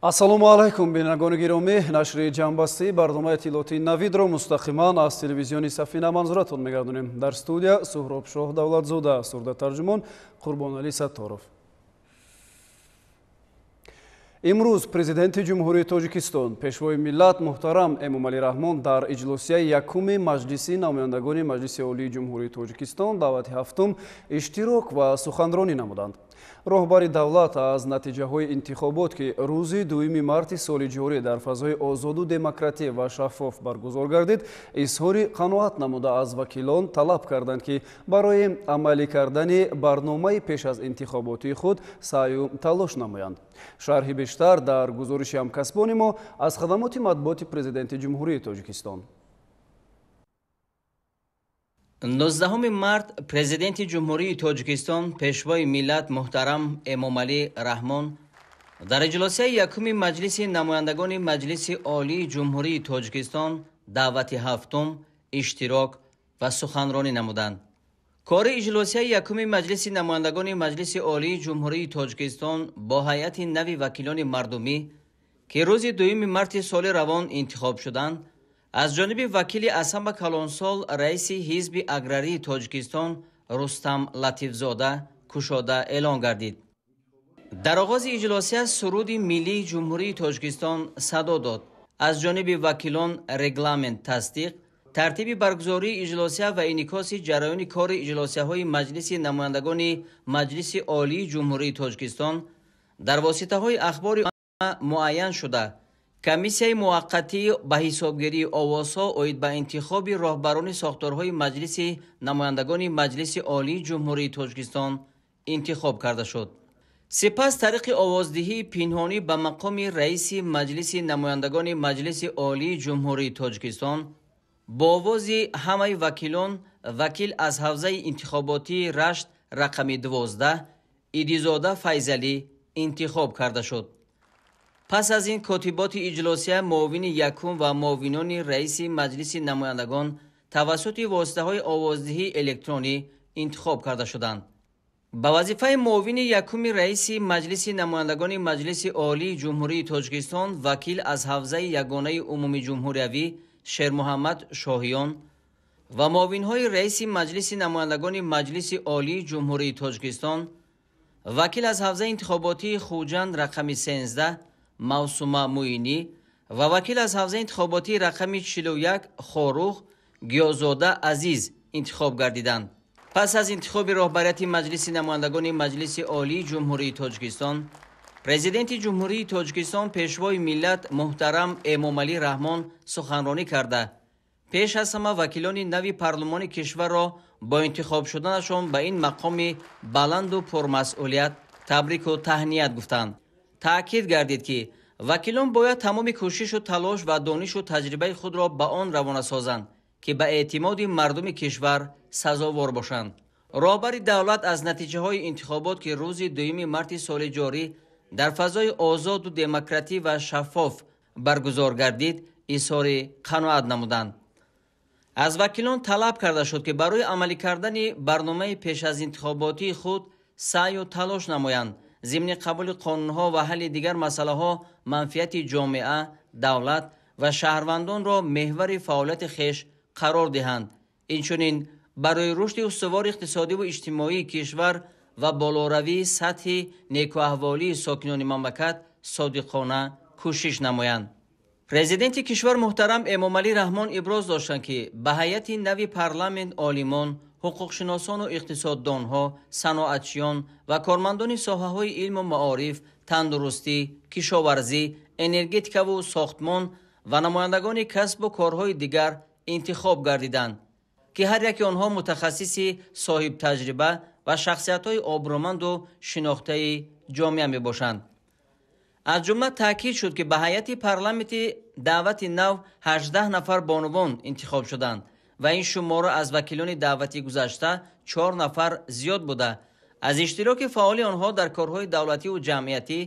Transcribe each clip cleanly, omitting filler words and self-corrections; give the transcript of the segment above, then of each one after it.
Ассалому алайкум, бинандагони гиромӣ. Нашри ҷамъбастии барномаи иттилоотии Навидро мустақиман аз телевизиони Сафина манзуратон мегардонем. Дар студия Суҳробшоҳ Давлатзода, сурдатарҷумон Қурбоналӣ Сатторов. Имрӯз Президенти Ҷумҳурии Тоҷикистон, Пешвои миллат муҳтарам Эмомалӣ Раҳмон дар иҷлосияи якуми Маҷлиси намояндагони Маҷлиси Олии Ҷумҳурии Тоҷикистон даъвати ҳафтум иштирок ва суханронӣ намуданд. Роҳбари давлат аз натиҷаҳои интихобот, ки рӯзи 2 марти соли ҷорӣ дар фазои озоду демократӣ ва шаффоф баргузор гардид, изҳори қаноат намуда, аз вакилон талаб карданд, ки барои амалӣ кардани барномаи пеш аз интихоботии худ саъю талош намоянд. Шарҳи бештар дар гузориши ҳамкасбони мо аз хадамоти матбуоти Президенти Ҷумҳурии Тоҷикистон. 19 март Президенти Ҷумҳурии Тоҷикистон, Пешвои миллат муҳтарам Эмомалӣ Раҳмон дар иҷлосияи якуми Маҷлиси намояндагони Маҷлиси Олии Ҷумҳурии Тоҷикистон даъвати ҳафтум иштирок ва суханронӣ намуданд. Кори иҷлосияи якуми Маҷлиси намояндагони Маҷлиси Олии Ҷумҳурии Тоҷикистон бо ҳайати нави вакилони мардумӣ, ки рӯзи 2 марти соли равон интихоб шуданд, аз ҷониби вакили аз ҳама калонсол, раиси Ҳизби аграрии Тоҷикистон Рустам Латифзода кушода эълон гардид. Дар оғози иҷлосия суруди миллии Ҷумҳурии Тоҷикистон садо дод. Аз ҷониби вакилон регламент тасдиқ, тартиби баргузории иҷлосия ва инъикоси ҷараёни кори иҷлосияҳои Маҷлиси намояндагони Маҷлиси Олии Ҷумҳурии Тоҷикистон дар воситаҳои ахбори муайян шуда, комиссияи муваққатӣ ба ҳисобгирии овозҳо оид ба интихоби роҳбарони сохторҳои Маҷлиси намояндагони Маҷлиси Олии Ҷумҳурии Тоҷикистон интихоб карда шуд. Сипас тариқи овоздиҳии пинҳонӣ ба мақоми раиси Маҷлиси намояндагони Маҷлиси Олии Ҷумҳурии Тоҷикистон бо овози ҳамаи вакилон вакил аз ҳавзаи интихоботии Рашт рақами 12 Идизода Файзалӣ интихоб карда шуд. Пас аз ин котиботи иҷлосия муовини якум ва муовинони раиси Маҷлиси намояндагон тавассути воситаҳои овоздиҳии электронӣ интихоб карда шуданд. Ба вазифаи муовини якуми раиси Маҷлиси намояндагони Маҷлиси Олии Ҷумҳурии Тоҷикистон вакил аз ҳавзаи ягонаи умумиҷумҳуриявӣ Шермуҳаммад Шоҳиён ва муовинҳои раиси Маҷлиси намояндагони Маҷлиси Олии Ҷумҳурии Тоҷикистон вакил аз ҳавзаи интихоботии Хуҷанд рақами 13 Мавсума Муинӣ ва вакил аз ҳавзаи интихоботии рақами 41 Хоруғ Гиёзода Азиз интихоб гардиданд. Пас аз интихоби роҳбарияти Маҷлиси намояндагони Маҷлиси Олии Ҷумҳурии Тоҷикистон, Президенти Ҷумҳурии Тоҷикистон, Пешвои миллат муҳтарам Эмомалӣ Раҳмон суханронӣ карда, пеш аз ҳама вакилони нави парлумони кишварро бо интихоб шуданашон ба ин мақоми баланду пурмасъулият табрику таҳният гуфтанд. Таъкид гардид, ки вакилон бояд тамоми кӯшишу талош ва донишу таҷрибаи худро ба он равона созанд, ки ба эътимоди мардуми кишвар сазовор бошанд. Роҳбари давлат аз натиҷаҳои интихобот, ки рӯзи 2 марти соли ҷорӣ дар фазои озоду демократӣ ва шаффоф баргузор гардид, изҳори қаноат намуданд. Аз вакилон талаб карда шуд, ки барои амалӣ кардани барномаи пеш аз интихоботии худ саъю талош намоянд, зимни қабули қонунҳо ва ҳалли дигар масъалаҳо манфиати ҷомеа, давлат ва шаҳрвандонро меҳвари фаъолияти хеш қарор диҳанд. Инчунин барои рушди устувори иқтисодиву иҷтимоии кишвар ва болоравии сатҳи некуаҳволии сокинони мамлакат содиқона кӯшиш намоянд. Президенти кишвар муҳтарам Эмомалӣ Раҳмон иброз доштанд, ки ба ҳайати нави парламент олимон, ҳуқуқшиносону иқтисоддонҳо, саноатчиён ва кормандони соҳаҳои илму маориф, тандурустӣ, кишоварзӣ, энергетикаву сохтмон ва намояндагони касбу корҳои дигар интихоб гардиданд, ки ҳар яки онҳо мутахассиси соҳибтаҷриба ва шахсиятҳои обрӯманду шинохтаи ҷомеа мебошанд. Аз ҷумла таъкид шуд, ки ба ҳайати парламенти даъвати нав 18 нафар бонувон интихоб шуданд ва ин шумора аз вакилони даъвати гузашта 4 нафар зиёд буда, аз иштироки фаъоли онҳо дар корҳои давлативу ҷамъиятӣ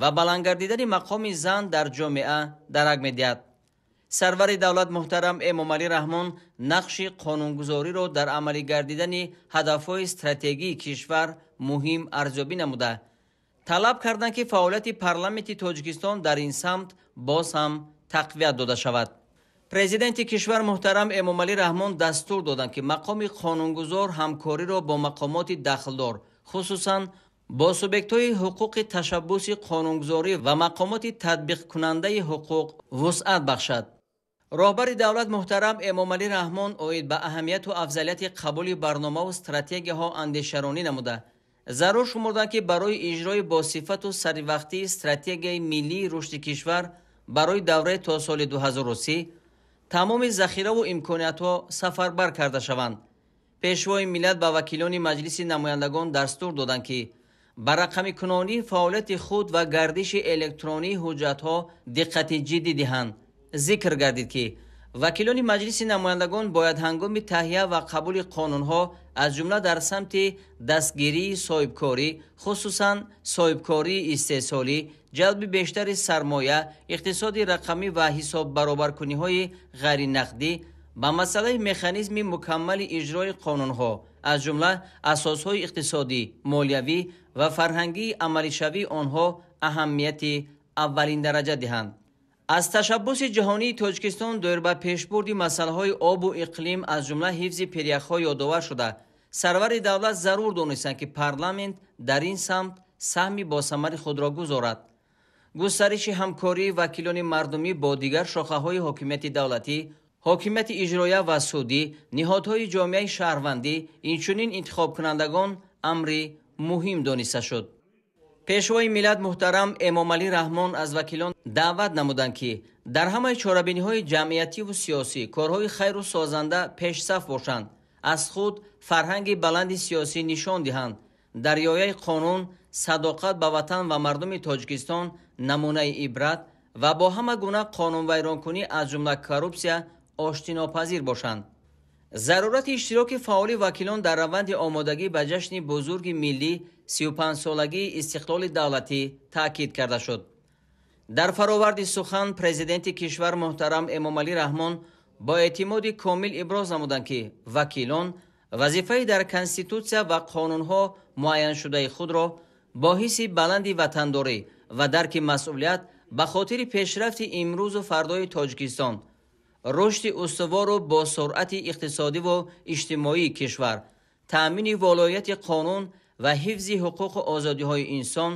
ва баланд гардидани мақоми зан дар ҷомеа дарак медиҳад. Сарвари давлат муҳтарам Эмомалӣ Раҳмон нақши қонунгузориро дар амалӣ гардидани ҳадафҳои стратегии кишвар муҳим арзёбӣ намуда, Талаб карданд, ки фаъолияти парламенти Тоҷикистон дар ин самт боз ҳам тақвият дода шавад. Президенти кишвар муҳтарам Эмомалӣ Раҳмон дастур доданд, ки мақоми қонунгузор ҳамкориро бо мақомоти дахлдор, хусусан бо субъектҳои ҳуқуқи ташаббуси қонунгузорӣ ва мақомоти татбиқкунандаи ҳуқуқ вусъат бахшад. Роҳбари давлат муҳтарам Эмомалӣ Раҳмон оид ба аҳамияту афзалияти қабули барномаву стратегияҳо андешаронӣ намуда, зарур шумурданд, ки барои иҷрои босифату саривақтии стратегияи миллии рушди кишвар барои давраи то соли 2030 тамоми захираву имкониятҳо сафарбар карда шаванд. Пешвои миллат ба вакилони Маҷлиси намояндагон дастур доданд, ки ба рақамикунонии фаъолияти худ ва гардиши электронии ҳуҷҷатҳо диққати ҷиддӣ диҳанд. Зикр гардид, ки вакилони Маҷлиси намояндагон бояд ҳангоми таҳия ва қабули қонунҳо, аз ҷумла дар самти дастгирии соҳибкорӣ, хусусан соҳибкории истеҳсолӣ, ҷалби бештари сармоя, иқтисоди рақамӣ ва ҳисоббаробаркуниҳои ғайринақдӣ, ба масъалаи механизми мукаммали иҷрои қонунҳо, аз ҷумла асосҳои иқтисодӣ, молиявӣ ва фарҳангии амалишавии онҳо аҳамияти аввалиндараҷа диҳанд. Аз ташаббуси ҷаҳонии Тоҷикистон доир ба пешбурди масъалаҳои обу иқлим, аз ҷумла ҳифзи пиряхҳо ёдовар шуда, сарвари давлат зарур донистанд, ки парламент дар ин самт саҳми босамари худро гузорад. Густариши ҳамкории вакилони мардумӣ бо дигар шохаҳои ҳокимияти давлатӣ, ҳокимияти иҷроя ва судӣ, ниҳодҳои ҷомеаи шаҳрвандӣ, инчунин интихобкунандагон амри муҳим дониста шуд. Пешвои миллат муҳтарам Эмомалӣ Раҳмон аз вакилон даъват намуданд, ки дар ҳамаи чорабиниҳои ҷамъиятиву сиёсӣ корҳои хайру созанда пешсаф бошанд, аз худ фарҳанги баланди сиёсӣ нишон диҳанд, дар риояи қонун, садоқат ба ватан ва мардуми Тоҷикистон намунаи ибрат ва бо ҳама гуна қонунвайронкунӣ, аз ҷумла коррупсия, оштинопазир бошанд. Зарурати иштироки фаъоли вакилон дар раванди омодагӣ ба ҷашни бузурги миллӣ 35-солагии истиқлоли давлатӣ таъкид карда шуд. Дар фароварди сухан президенти кишвар муҳтарам Эмомалӣ Раҳмон бо эътимоди комил иброз намуданд, ки вакилон вазифаи дар конститутсия ва қонунҳо муайяншудаи худро бо ҳисси баланди ватандорӣ ва дарки масъулият ба хотири пешрафти имрӯзу фардои Тоҷикистон, рушди устувору бо суръати иқтисодиву иҷтимоии кишвар, таъмини волояти қонун ва ҳифзи ҳуқуқу озодиҳои инсон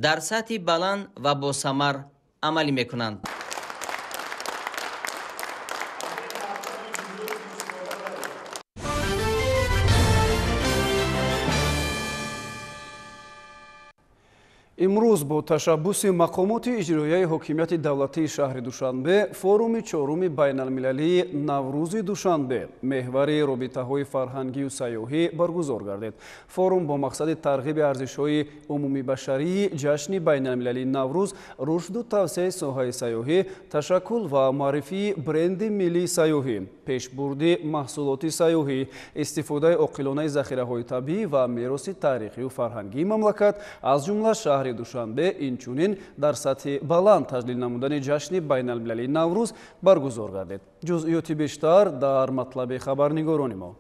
дар сатҳи баланд ва босамар амалӣ мекунанд. Имрӯз бо ташаббуси мақомоти иҷроияи ҳокимияти давлатии шаҳри Душанбе форуми чоруми байналмилалии Наврӯзи Душанбе меҳвари робитаҳои фарҳангию сайёҳӣ баргузор гардид. Форум бо мақсади тарғиби арзишҳои умумибашарии ҷашни байналмилалии Наврӯз, рушду тавсеаи соҳаи сайёҳӣ, ташаккул ва муаррифии бренди миллии сайёҳӣ, пешбурди маҳсулоти сайёҳӣ, истифодаи оқилонаи захираҳои табиӣ ва мероси таърихию фарҳангии мамлакат, аз ҷумла шаҳри Душанбе, инчунин дар сатҳи баланд таҷлил намудани ҷашни байналмилалии Наврӯз баргузор гардид. Ҷузъиёти бештар дар матлаби хабарнигорони мо.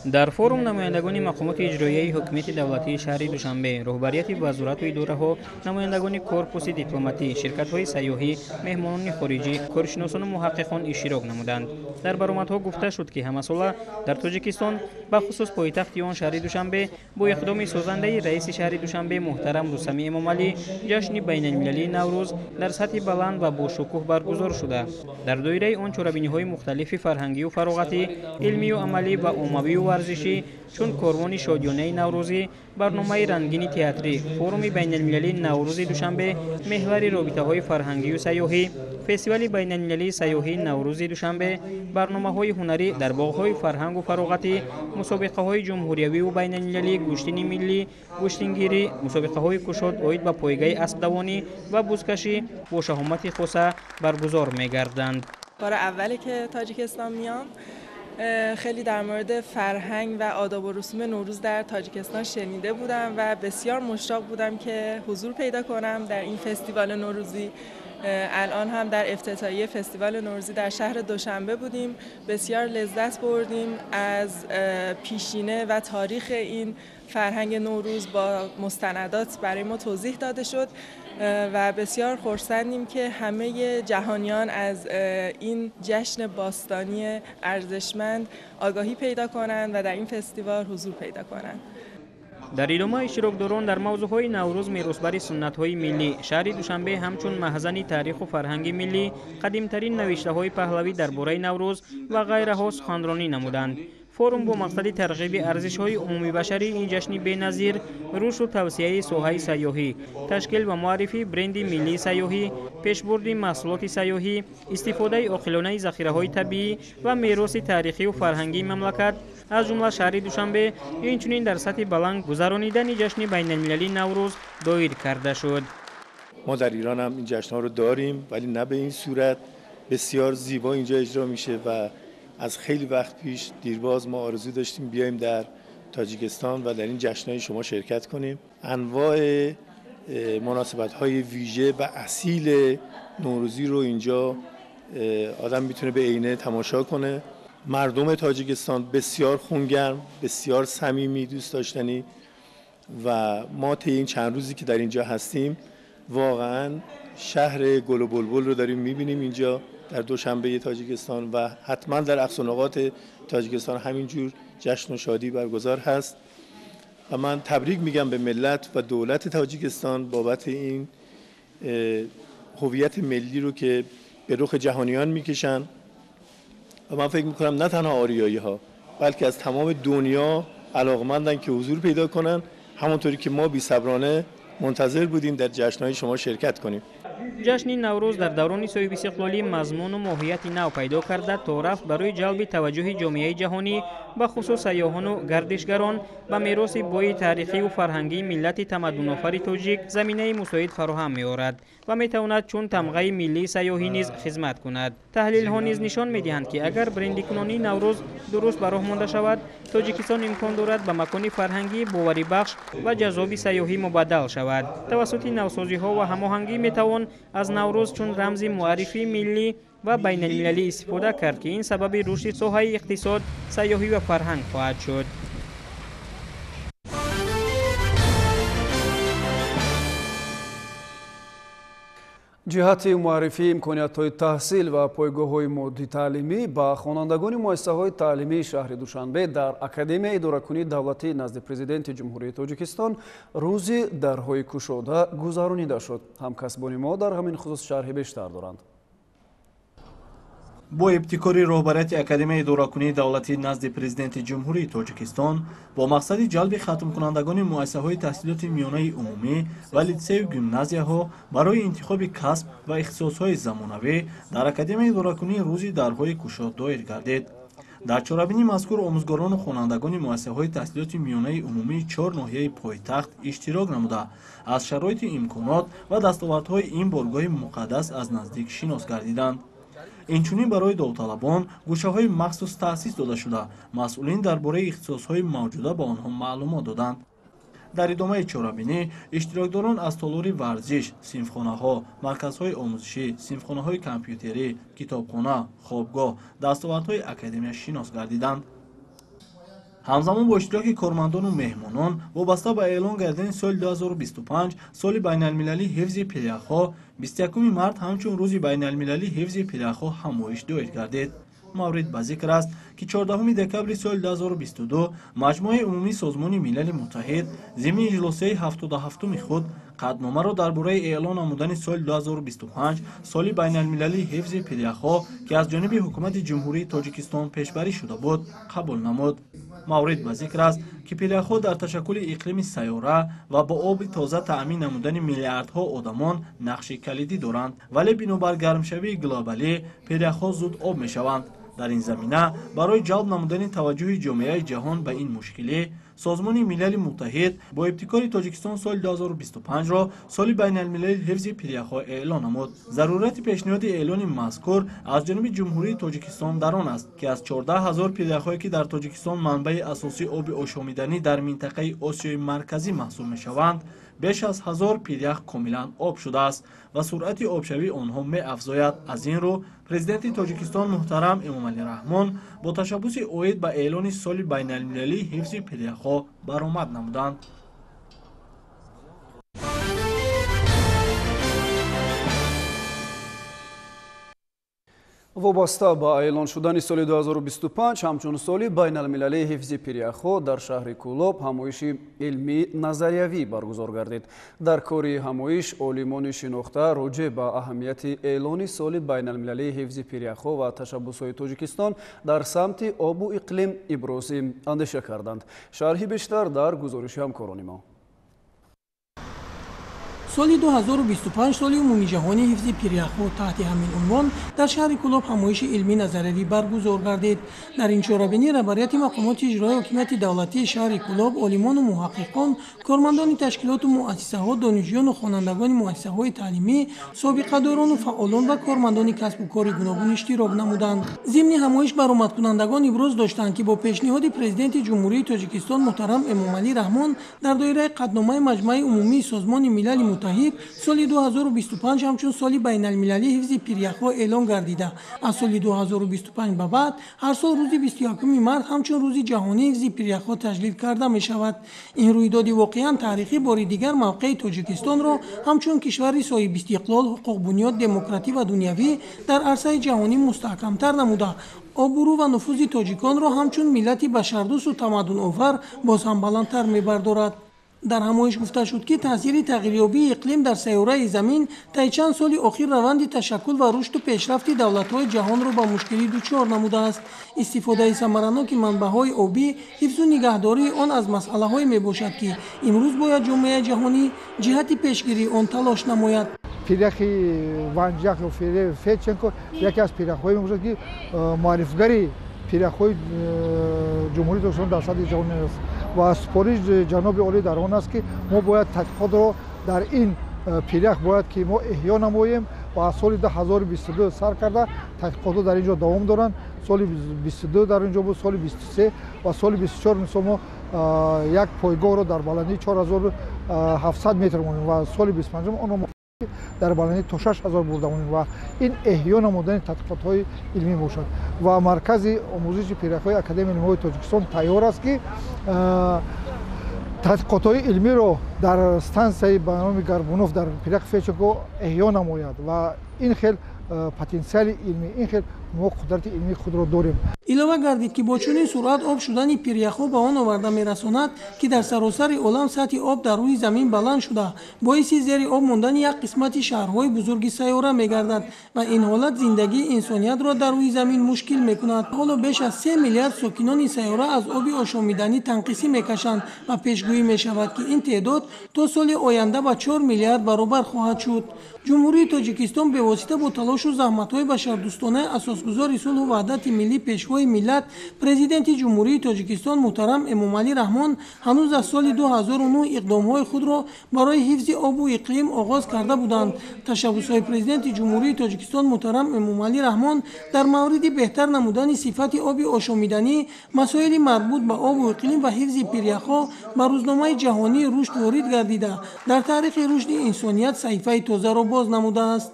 Дар форум намояндагони мақомоти иҷроияи ҳукумати давлатии шаҳри Душанбе, роҳбарияти вазорату идораҳо, намояндагони корпуси дипломатӣ, ширкатҳои сайёҳӣ, меҳмонони хориҷӣ, коршиносону муҳаққиқон иштирок намуданд. Дар баромадҳо гуфта шуд, ки ҳамасола дар Тоҷикистон, бахусус пойтахти он шаҳри Душанбе, бо иқдоми созандаи раиси шаҳри Душанбе муҳтарам Рустами Эмомалӣ ҷашни байналмилалии Наврӯз дар сатҳи баланд ва бошукӯҳ баргузор шуда. Дар доираи он чорабиниҳои мухталифи фарҳангию фароғатӣ, илмию амалӣ ва оммавию варзишӣ, чун корвони шодиёнаи наврӯзӣ, барномаи рангини театрӣ, форуми байналмилалии Наврӯзи Душанбе, меҳвари робитаҳои фарҳангию сайёҳӣ, фестивали байналмилалии сайёҳии Наврӯзи Душанбе, барномаҳои ҳунарӣ дар боғҳои фарҳангу фароғатӣ, мусобиқаҳои ҷумҳуриявиву байналмилалии гӯштини миллӣ, гӯштингирӣ, мусобиқаҳои кушод оид ба пойгаи аспдавонӣ ва бузкашӣ бо шаҳомати хоса баргузор мегарданд. بار اولی که تاجیکستان میام خیلی در مورد فرهنگ و آداب و رسوم نوروز در تاجیکستان شنیده بودم و بسیار مشتاق بودم که حضور پیدا کنم در این فستیوال نوروزی. الان هم در افتتاحیه فستیوال نوروزی در شهر دوشنبه بودیم. بسیار لذت بردیم از پیشینه و تاریخ این فرهنگ نوروز با مستندات برای ما توضیح داده شد و بسیار خرسندیم که همه جهانیان از این جشن باستانی ارزشمند آگاهی پیدا کنند و در این فستیوال حضور پیدا کنند. Дар идома иштирокдорон дар мавзӯъҳои Наврӯз, меросбари суннатҳои миллӣ, шаҳри Душанбе ҳамчун маҳзани таъриху фарҳанги миллӣ, қадимтарин навиштаҳои паҳлавӣ дар бораи Наврӯз ва ғайраҳо суханронӣ намуданд. Форум бо мақсади тарғиби арзишҳои умумибашарии ин ҷашни беназир, рушду тавсияи соҳаи сайёҳӣ, ташкил ва муаррифии бренди миллии сайёҳӣ, пешбурди маҳсулоти сайёҳӣ, истифодаи оқилонаи захираҳои табиӣ ва мероси таърихию фарҳангии мамлакат, аз ҷумла шаҳри Душанбе, инчунин дар сатҳи баланд гузаронидани ҷашни байналмилалии Наврӯз доир карда шуд. Мо дар Ирон ҳам ин ҷашнҳоро дорим, вале на ба ин сурат. Бисёр зебо инҷо иҷро мешавад ва аз хеле вақт пеш دیرباز ما آرزو داشتیم بیایم در تاجیکستان و در این جشن‌های شما شرکت کنیم. انواع مناسبت‌های ویژه و اصیل نوروزی رو اینجا آدم میتونه به عینه تماشا کنه. مردم تاجیکستان بسیار خونگرم، بسیار صمیمی، دوست داشتنی و ما طی این چند روزی که در اینجا هستیم واقعاً شهر گل و بلبل رو داریم می‌بینیم اینجا در دوشنبه تاجیکستان و حتما در اقصا نقاط تاجیکستان همینجور جشن و شادی برگزار هست و من تبریک میگم به ملت و دولت تاجیکستان بابت این هویت ملی رو که به رخ جهانیان میکشن و من فکر میکنم نه تنها آریایی ها بلکه از تمام دنیا علاقمندن که حضور پیدا کنن، همونطوری که ما بی‌صبرانه منتظر بودیم در جشن‌های شما شرکت کنیم. Ҷашни Наврӯз дар даврони соҳибистиқлолӣ мазмуну моҳияти нав пайдо карда, то рафт барои ҷалби таваҷҷӯҳи ҷомеаи ҷаҳонӣ, ба хусус сайёҳону гардишгарон ба мероси бои таърихиву фарҳангии миллати тамаддунофари тоҷик заминаи мусоид фароҳам меорад ва метавонад чун тамғаи миллии сайёҳӣ низ хизмат кунад. Таҳлилҳо низ нишон медиҳанд, ки агар брендикунонии Наврӯз дуруст ба роҳ монда шавад, Тоҷикистон имкон дорад ба макони фарҳангии боварибахш ва ҷаззоби сайёҳӣ мубаддал шавад. Тавассути навсозиҳо ва ҳамоҳангӣ метавон аз Наврӯз чун рамзи муаррифии миллӣ ва байналмилалӣ истифода кард, ки ин сабаби рушди соҳаи иқтисод, сайёҳӣ ва фарҳанг хоҳад шуд. Ҷиҳати муаррифии имкониятҳои таҳсил ва пойгоҳҳои моддии таълимӣ ба хонандагони муассисаҳои таълимии шаҳри Душанбе дар Академияи идоракунии давлатӣ назди Президенти Ҷумҳурии Тоҷикистон рӯзи дарҳои кушода гузаронида шуд. Ҳамкасбони мо дар ҳамин хусус шарҳи бештар доранд. Бо ибтикори роҳбарияти Академияи идоракунии давлатӣ назди Президенти Ҷумҳурии Тоҷикистон бо мақсади ҷалби хатмкунандагони муассисаҳои таҳсилоти миёнаи умумӣ ва литсею гимназияҳо барои интихоби касб ва ихтисосҳои замонавӣ дар Академияи идоракунӣ рӯзи дарҳои кушод доир гардид. Дар чорабинии мазкур омӯзгорону хонандагони муассисаҳои таҳсилоти миёнаи умумии чор ноҳияи пойтахт иштирок намуда, аз шароити имконот ва дастовардҳои ин боргоҳи муқаддас аз наздик шинос гардиданд. Инчунин барои довталабон гӯшаҳои махсус таъсис дода шуда, масъулин дар бораи ихтисосҳои мавҷуда ба онҳо маълумот доданд. Дар идомаи чорабинӣ иштирокдорон аз толори варзиш, синфхонаҳо, марказҳои омӯзишӣ, синфхонаҳои компютерӣ, китобхона, хобгоҳ, дастовардҳои академия шинос гардиданд. Ҳамзамон бо иштироки кормандону меҳмонон вобаста ба эълон гардидани соли 2025 соли байналмилалии ҳифзи пиряхҳо, 21 март ҳамчун рӯзи байналмилалии ҳифзи пиряхҳо ҳамоиш доир гардид. Маврид ба зикр аст, ки 14 декабри соли 2022 Маҷмӯаи умумии Созмони Милали Муттаҳид зимни иҷлосияи 77-уми худ қатъномаро дар бораи эълон намудани соли 2025 соли байналмилалии ҳифзи пиряхҳо, ки аз ҷониби ҳукумати Ҷумҳурии Тоҷикистон пешбарӣ шуда буд, қабул намуд. Маврид ба зикр аст, ки пиряхҳо дар ташаккули иқлими сайёра ва бо оби тоза таъмин намудани миллиардҳо одамон нақши калидӣ доранд, вале бинобар гармшавии глобалӣ пиряхҳо зуд об мешаванд. Дар ин замина барои ҷалб намудани таваҷҷӯҳи ҷомеаи ҷаҳон ба ин мушкилӣ Созмони Милали Муттаҳид бо ибтикори Тоҷикистон соли 2025-ро соли байналмилалии ҳифзи пиряхҳо эълон намуд. Зарурати пешниҳоди эълони мазкур аз ҷониби Ҷумҳурии Тоҷикистон дар он аст, ки аз 14 ҳазор пиряхҳое, ки дар Тоҷикистон манбаи асосии оби ошомиданӣ дар минтақаи Осиёи Марказӣ маҳсуб мешаванд, Беш аз 1000 пирях комилан об шудааст ва суръати обшавии онҳо меафзояд. Аз ин рӯ Президенти Тоҷикистон муҳтарам Эмомалӣ Раҳмон бо ташаббуси оид ба эълони соли байналмилалии ҳифзи пиряхҳо баромад намуданд. Вобаста ба эълон шудани соли 2025 ҳамчун соли байналмилалии ҳифзи пиряхҳо дар шаҳри Кӯлоб ҳамоиши илмии назариявӣ баргузор гардид. Дар кори ҳамоиш олимони шинохта роҷеъ ба аҳамияти эълони соли байналмилалии ҳифзи пиряхҳо ва ташаббусҳои Тоҷикистон дар самти обу иқлим ибрози андеша карданд. Шарҳи бештар дар гузориши ҳамкорони мо. Соли 2025 соли умумиҷаҳонии ҳифзи пиряхҳо таҳти ҳамин унвон дар шаҳри Кӯлоб ҳамоиши илмӣ назариявӣ баргузор гардид. Дар ин чорабинӣ раҳбарияти мақомоти иҷроияи ҳокимияти давлатии шаҳри Кӯлоб, олимону муҳаққиқон, кормандони ташкилоту муассисаҳо, донишҷӯёну хонандагони муассисаҳои таълимӣ, собиқадорону фаъолон ва кормандони касбу кори гуногун иштирок намуданд. Зимни ҳамоиш баромадкунандагон иброз доштанд, ки бо пешниҳоди Президенти Ҷумҳурии Тоҷикистон муҳтарам Эмомалӣ Раҳмон дар доираи қатъномаи Маҷмааи умумии Созмони Милали Муттаҳид соли 2025 ҳамчун соли байналмилалии ҳифзи пиряхҳо эълон гардида. Аз соли 2025 ба баъд ҳар сол рӯзи 21 март ҳамчун рӯзи ҷаҳонии ҳифзи пиряхҳо таҷлил карда мешавад. Ин рӯйдоди воқеан таърихӣ бори дигар мавқеи Тоҷикистонро ҳамчун кишвари соҳибистиқлол, ҳуқуқбунёд, демократӣ ва дунявӣ дар арсаи ҷаҳонӣ мустаҳкамтар намуда, обрӯ ва нуфузи тоҷиконро ҳамчун миллати башардӯсту тамаддуновар боз ҳам баландтар мебардорад. Дар ҳамоиш гуфта шуд, ки таъсири тағйирёбии иқлим дар сайёраи замин таи чанд соли охир раванди ташаккул ва рушду пешрафти давлатҳои ҷаҳонро ба мушкилӣ дучор намудааст. Истифодаи самараноки манбаъҳои обӣ, ҳифзу нигаҳдории он аз масъалаҳое мебошад, ки имрӯз бояд ҷомеаи ҷаҳонӣ ҷиҳати пешгирии он талош намояд. Пиряхи Ванҷах ё Федченко яке аз пиряхҳое мебошад, ки муаррифгари пиряхҳои Ҷумҳурии Тоҷикистон дар сатҳи ҷаҳонӣ аст ва супориш ҷаноби олӣ дар он аст, ки мо бояд тадқиқотро дар ин пирях бояд ки мо эҳё намоем ва аз соли 2022 сар карда тадқиқотҳо дар ин ҷо давом доранд. Соли 22 дар ин ҷо буд, соли 23 ва соли 24 мисол мо як пойгоҳро дар баландии 4700 метр монем ва соли 25 онро дар баландии то 6000 бурда монем ва ин эҳё намудани тадқиқотҳои илмӣ бошад. Ва маркази омӯзиши пиряхҳои Академияи илмҳои Тоҷикистон тайёр аст, ки тадқиқотҳои илмиро дар стансияи ба номи Горбунов дар пиряхи Федченко эҳё намояд ва ин хел потенсиали илмӣ, ин хел мо қудрати илмии худро дорем. Илова гардид, ки бо чунин суръат об шудани пиряхҳо ба он оварда мерасонад, ки дар саросари олам сатҳи об дар рӯи замин баланд шуда, боиси зери об мондани як қисмати шаҳрҳои бузурги сайёра мегардад ва ин ҳолат зиндагии инсониятро дар рӯи замин мушкил мекунад. Ҳоло беш аз 3 миллиард сокинони сайёра аз оби ошомиданӣ танқисӣ мекашанд ва пешгӯӣ мешавад, ки ин теъдод то соли оянда ба 4 миллиард баробар хоҳад шуд. Ҷумҳурии Тоҷикистон бевосита бо талошу заҳматҳои башардӯстонаи асосгузори сулҳу ваҳдати миллӣ, пешвои миллат, Президенти Ҷумҳурии Тоҷикистон муҳтарам Эмомалӣ Раҳмон ҳанӯз аз соли 2009 иқдомҳои худро барои ҳифзи обу иқлим оғоз карда буданд. Ташаббусҳои Президенти Ҷумҳурии Тоҷикистон муҳтарам Эмомалӣ Раҳмон дар мавриди беҳтар намудани сифати оби ошомиданӣ, масоили марбут ба обу иқлим ва ҳифзи пиряхҳо ба рӯзномаи ҷаҳонии рушд ворид гардида, дар таърихи рушди инсоният саҳифаи тозаро боз намудааст.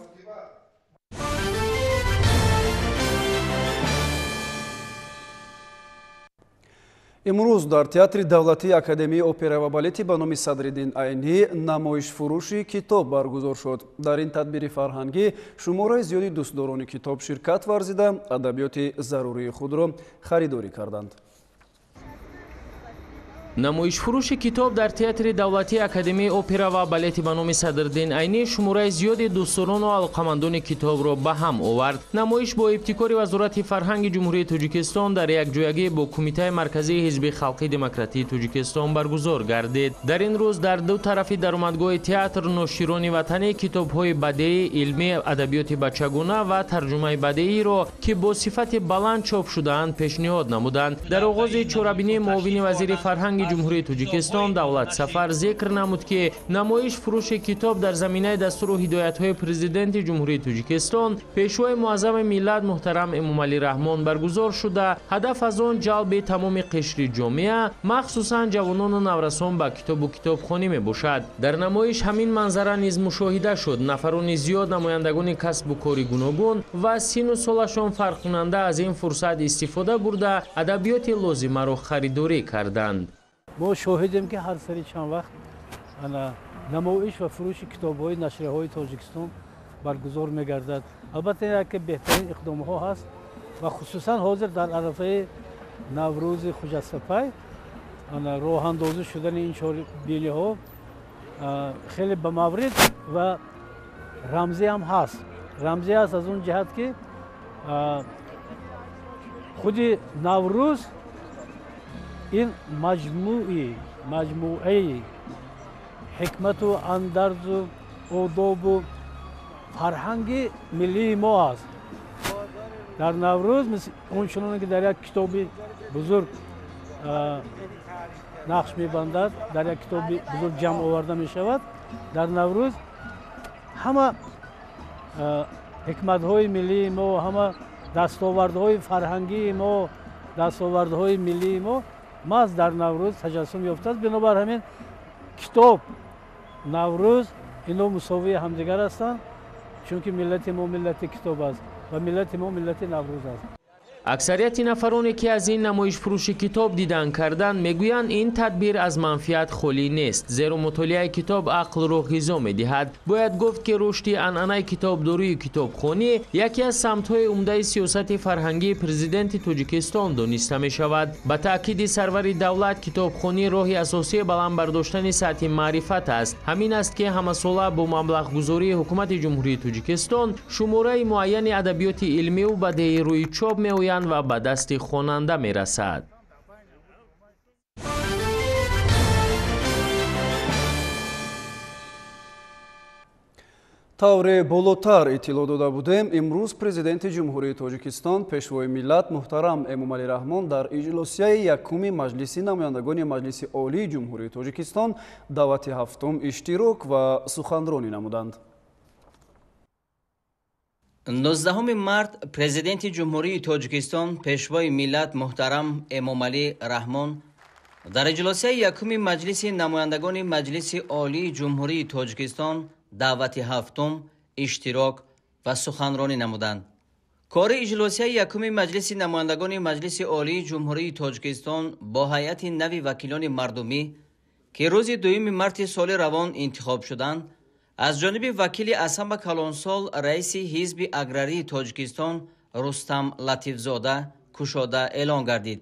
Имрӯз дар Театри давлатии Академияи опера ва балети ба номи Садриддин Айнӣ намоишфурӯши китоб баргузор шуд. Дар ин тадбири фарҳангӣ шумораи зиёди дӯстдорони китоб ширкат варзида, адабиёти зарурии худро харидорӣ карданд. Намоишфурӯши китоб дар Театри давлатии Академияи опера ва балети ба номи Садриддин Айнӣ шумораи зиёди дӯстдорону алоқамандони китобро ба ҳам овард. Намоиш бо ибтикори Вазорати фарҳанги Ҷумҳурии Тоҷикистон дар якҷоягӣ бо Кумитаи марказии Ҳизби халқи демократии Тоҷикистон баргузор гардид. Дар ин рӯз дар ду тарафи даромадгоҳи театр ноширони ватанӣ китобҳои бадеӣ, илмӣ, адабиёти бачагуна ва тарҷумаи бадеиро, ки бо сифати баланд чоп шудаанд, пешниҳод намуданд. Дар оғози чорабинӣ муовини вазири фарҳанги Ҷумҳурии Тоҷикистон Давлат Сафар зикр намуд, ки намоиш фурӯши китоб дар заминаи дастуру ҳидоятҳои Президенти Ҷумҳурии Тоҷикистон, Пешвои муаззами миллат муҳтарам Эмомалӣ Раҳмон баргузор шуда, ҳадаф аз он ҷалби тамоми қишри ҷомеа, махсусан ҷавонону наврасон ба китобу китобхонӣ мебошад. Дар намоиш ҳамин манзара низ мушоҳида шуд. Нафарони зиёд, намояндагони касбу кори гуногун ва сину солашон фарқкунанда аз ин фурсат истифода бурда, адабиёти лозимаро харидорӣ карданд. Мо шоҳидем, ки ҳар сари чанд вақт намоиш ва фурӯши китобҳои нашрияҳои Тоҷикистон баргузор мегардад. Албатта, яке беҳтарин иқдомҳо ҳаст ва хусусан ҳозир дар арафаи Наврӯзи Хуҷастапай роҳандозӣ шудани ин чорабиниҳо хеле ба маврид ва рамзӣ ҳам ҳаст. Рамзӣ аст аз он ҷиҳат, ки худи Наврӯз ин маҷмӯаи ҳикмату андарзу одобу фарҳанги миллии мо аст. Дар Наврӯз, он чуноне ки дар як китоби бузург нақш мебандад, дар як китоби бузург ҷамъ оварда мешавад, дар Наврӯз ҳама ҳикматҳои миллии мо, ҳама дастовардҳои фарҳангии мо, дастовардҳои миллии мо маҳз дар Наврӯз таҷассум ёфтааст. Бинобар ҳамин китоб, Наврӯз ино мусовии ҳамдигар ҳастанд, чунки миллати мо миллати китоб аст ва миллати мо миллати Наврӯз аст. Аксарияти нафароне, ки аз ин намоишфурӯши китоб дидан карданд, мегӯянд, ин тадбир аз манфиат холӣ нест, зеро мутолиаи китоб ақлро ғизо медиҳад. Бояд гуфт, ки рушди анъанаи китобдорию китобхонӣ яке аз самтҳои умдаи сиёсати фарҳангии Президенти Тоҷикистон дониста мешавад. Ба таъкиди сарвари давлат, китобхонӣ роҳи асосии баланд бардоштани сатҳи маърифат аст. Ҳамин аст, ки ҳамасола бо маблағгузории Ҳукумати Ҷумҳурии Тоҷикистон шумораи муайяни адабиёти илмиву бадеӣ рӯи чоп меоянд ва ба дасти хонанда мерасад. Тавре болотар иттилоъ дода будем, имрӯз Президенти Ҷумҳурии Тоҷикистон, Пешвои миллат муҳтарам Эмомалӣ Раҳмон дар иҷлосияи якуми Маҷлиси намояндагони Маҷлиси Олии Ҷумҳурии Тоҷикистон даъвати ҳафтум иштирок ва суханронӣ намуданд. 19 март Президенти Ҷумҳурии Тоҷикистон, Пешвои миллат муҳтарам Эмомалӣ Раҳмон дар иҷлосияи якуми Маҷлиси намояндагони Маҷлиси Олии Ҷумҳурии Тоҷикистон даъвати ҳафтум иштирок ва суханронӣ намуданд. Кори иҷлосияи якуми Маҷлиси намояндагони Маҷлиси Олии Ҷумҳурии Тоҷикистон бо ҳайати нави вакилони мардумӣ, ки рӯзи 2 марти соли равон интихоб шуданд, аз ҷониби вакили аз ҳама калонсол, раиси Ҳизби аграрии Тоҷикистон Рустам Латифзода кушода эълон гардид.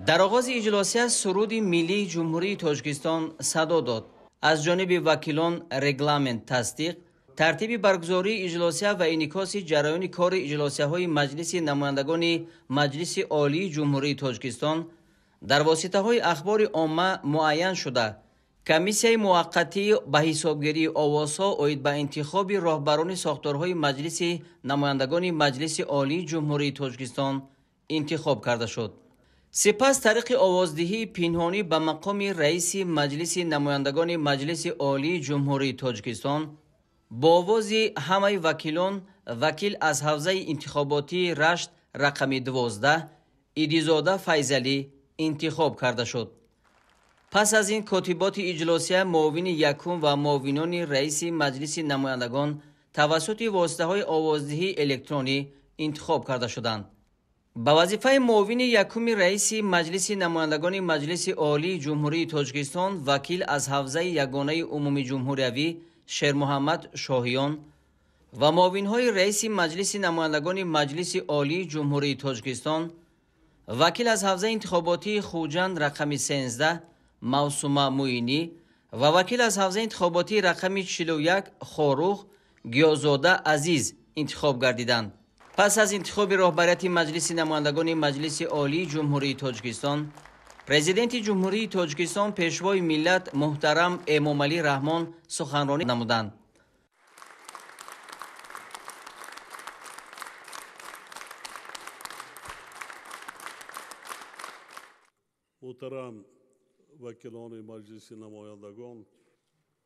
Дар оғози иҷлосия суруди миллии Ҷумҳурии Тоҷикистон садо дод. Аз ҷониби вакилон регламент тасдиқ, тартиби баргузории иҷлосия ва инъикоси ҷараёни кори иҷлосияҳои Маҷлиси намояндагони Маҷлиси Олии Ҷумҳурии Тоҷикистон дар воситаҳои ахбори омма муайян шуда, комиссияи муваққатӣ ба ҳисобгирии овозҳо оид ба интихоби роҳбарони сохторҳои Маҷлиси намояндагони Маҷлиси Олии Ҷумҳурии Тоҷикистон интихоб карда шуд. Сипас тариқи овоздиҳии пинҳонӣ ба мақоми раиси Маҷлиси намояндагони Маҷлиси Олии Ҷумҳурии Тоҷикистон бо овози ҳамаи вакилон вакил аз ҳавзаи интихоботии Рашт рақами 12 Идизода Файзалӣ интихоб карда шуд. Пас аз ин котиботи иҷлосия муовини якум ва муовинони раиси Маҷлиси намояндагон тавассути воситаҳои овоздиҳии электронӣ интихоб карда шуданд. Ба вазифаи муовини якуми раиси Маҷлиси намояндагони Маҷлиси Олии Ҷумҳурии Тоҷикистон вакил аз ҳавзаи ягонаи умумиҷумҳуриявӣ Шермуҳаммад Шоҳиён ва муовинҳои раиси Маҷлиси намояндагони Маҷлиси Олии Ҷумҳурии Тоҷикистон вакил аз ҳавзаи интихоботии Хуҷанд рақами 13 Мавсума Муинӣ ва вакил аз ҳавзаи интихоботии рақами 41 Хоруғ Гиёзода Азиз интихоб гардиданд. Пас аз интихоби роҳбарияти Маҷлиси намояндагони Маҷлиси Олии Ҷумҳурии Тоҷикистон, Президенти Ҷумҳурии Тоҷикистон, Пешвои миллат муҳтарам Эмомалӣ Раҳмон суханронӣ намуданд. Муҳтарам Вакилони Маҷлиси намояндагон,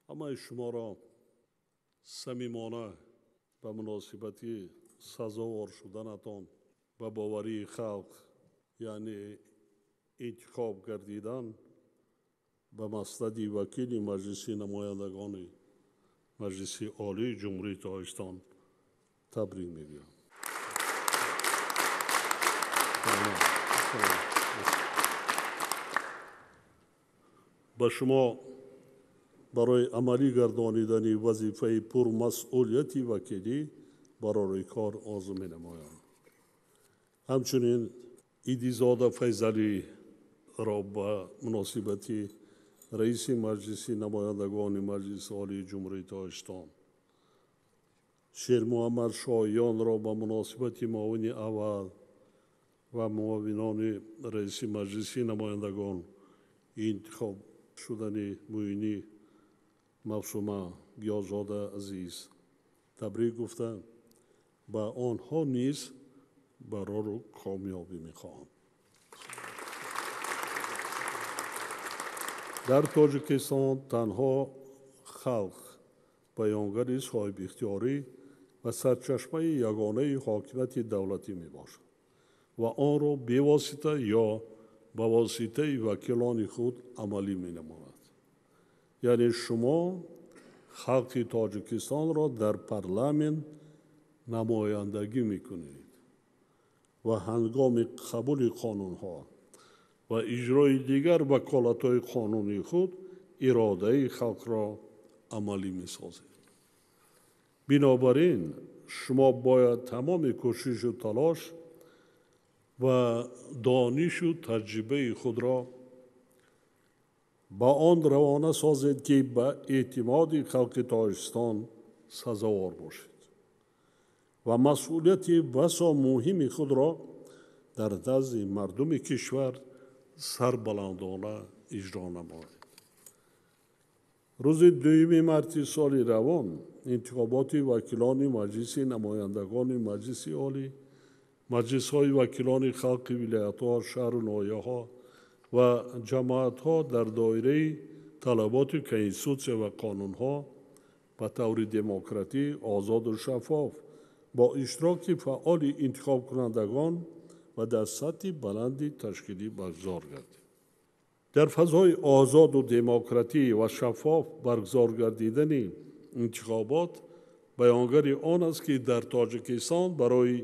ҳамаи шуморо самимона ба муносибати сазовор шуданатон ба боварии халқ, яъне интихоб гардидан ба маснади вакили Маҷлиси намояндагони Маҷлиси Олии Ҷумҳурии Тоҷикистон табрик мегӯям. Ба шумо барои амалӣ гардонидани вазифаи пурмасъулияти вакилӣ барори кор орзу менамоям. Ҳамчунин Идизода Файзалиро ба муносибати раиси Маҷлиси намояндагони Маҷлиси Олии Ҷумҳурии Тоҷикистон, Шермуҳаммад Шоҳиёнро ба муносибати муовини аввал ва муовинони раиси Маҷлиси намояндагон интихоб шудани муинӣ Мавсума Гиёзода азиз табрик гуфта, ба онҳо низ барору комёбӣ мехоҳам. Дар Тоҷикистон танҳо халқ баёнгари соҳибихтиёрӣ ва сарчашмаи ягонаи ҳокимияти давлатӣ мебошад ва онро бевосита ё ба воситаи вакилони худ амалӣ менамояд. Яъне шумо халқи Тоҷикистонро дар парламент намояндагӣ мекунед ва ҳангоми қабули қонунҳо ва иҷрои дигар ваколатҳои қонунии худ иродаи халқро амалӣ месозед. Бинобар ин шумо бояд тамоми кӯшишу талош ва донишу таҷрибаи худро ба он равона созед, ки ба эътимоди халқи Тоҷикистон сазовор бошед ва масъулияти басо муҳими худро дар назди мардуми кишвар сарбаландона иҷро намоед. Рӯзи 2 марти соли равон интихоботи вакилони Маҷлиси намояндагони Маҷлиси Олӣ, маҷлисҳои вакилони халқи вилоятҳо, шаҳру ноҳияҳо ва ҷамоатҳо дар доираи талаботи конститутсия ва қонунҳо ба таври демократӣ, озоду шаффоф бо иштироки фаъоли интихобкунандагон ва дар сатҳи баланди ташкилӣ баргузор гардид. Дар фазои озоду демократӣ ва шаффоф баргузор гардидани интихобот баёнгари он аст, ки дар Тоҷикистон барои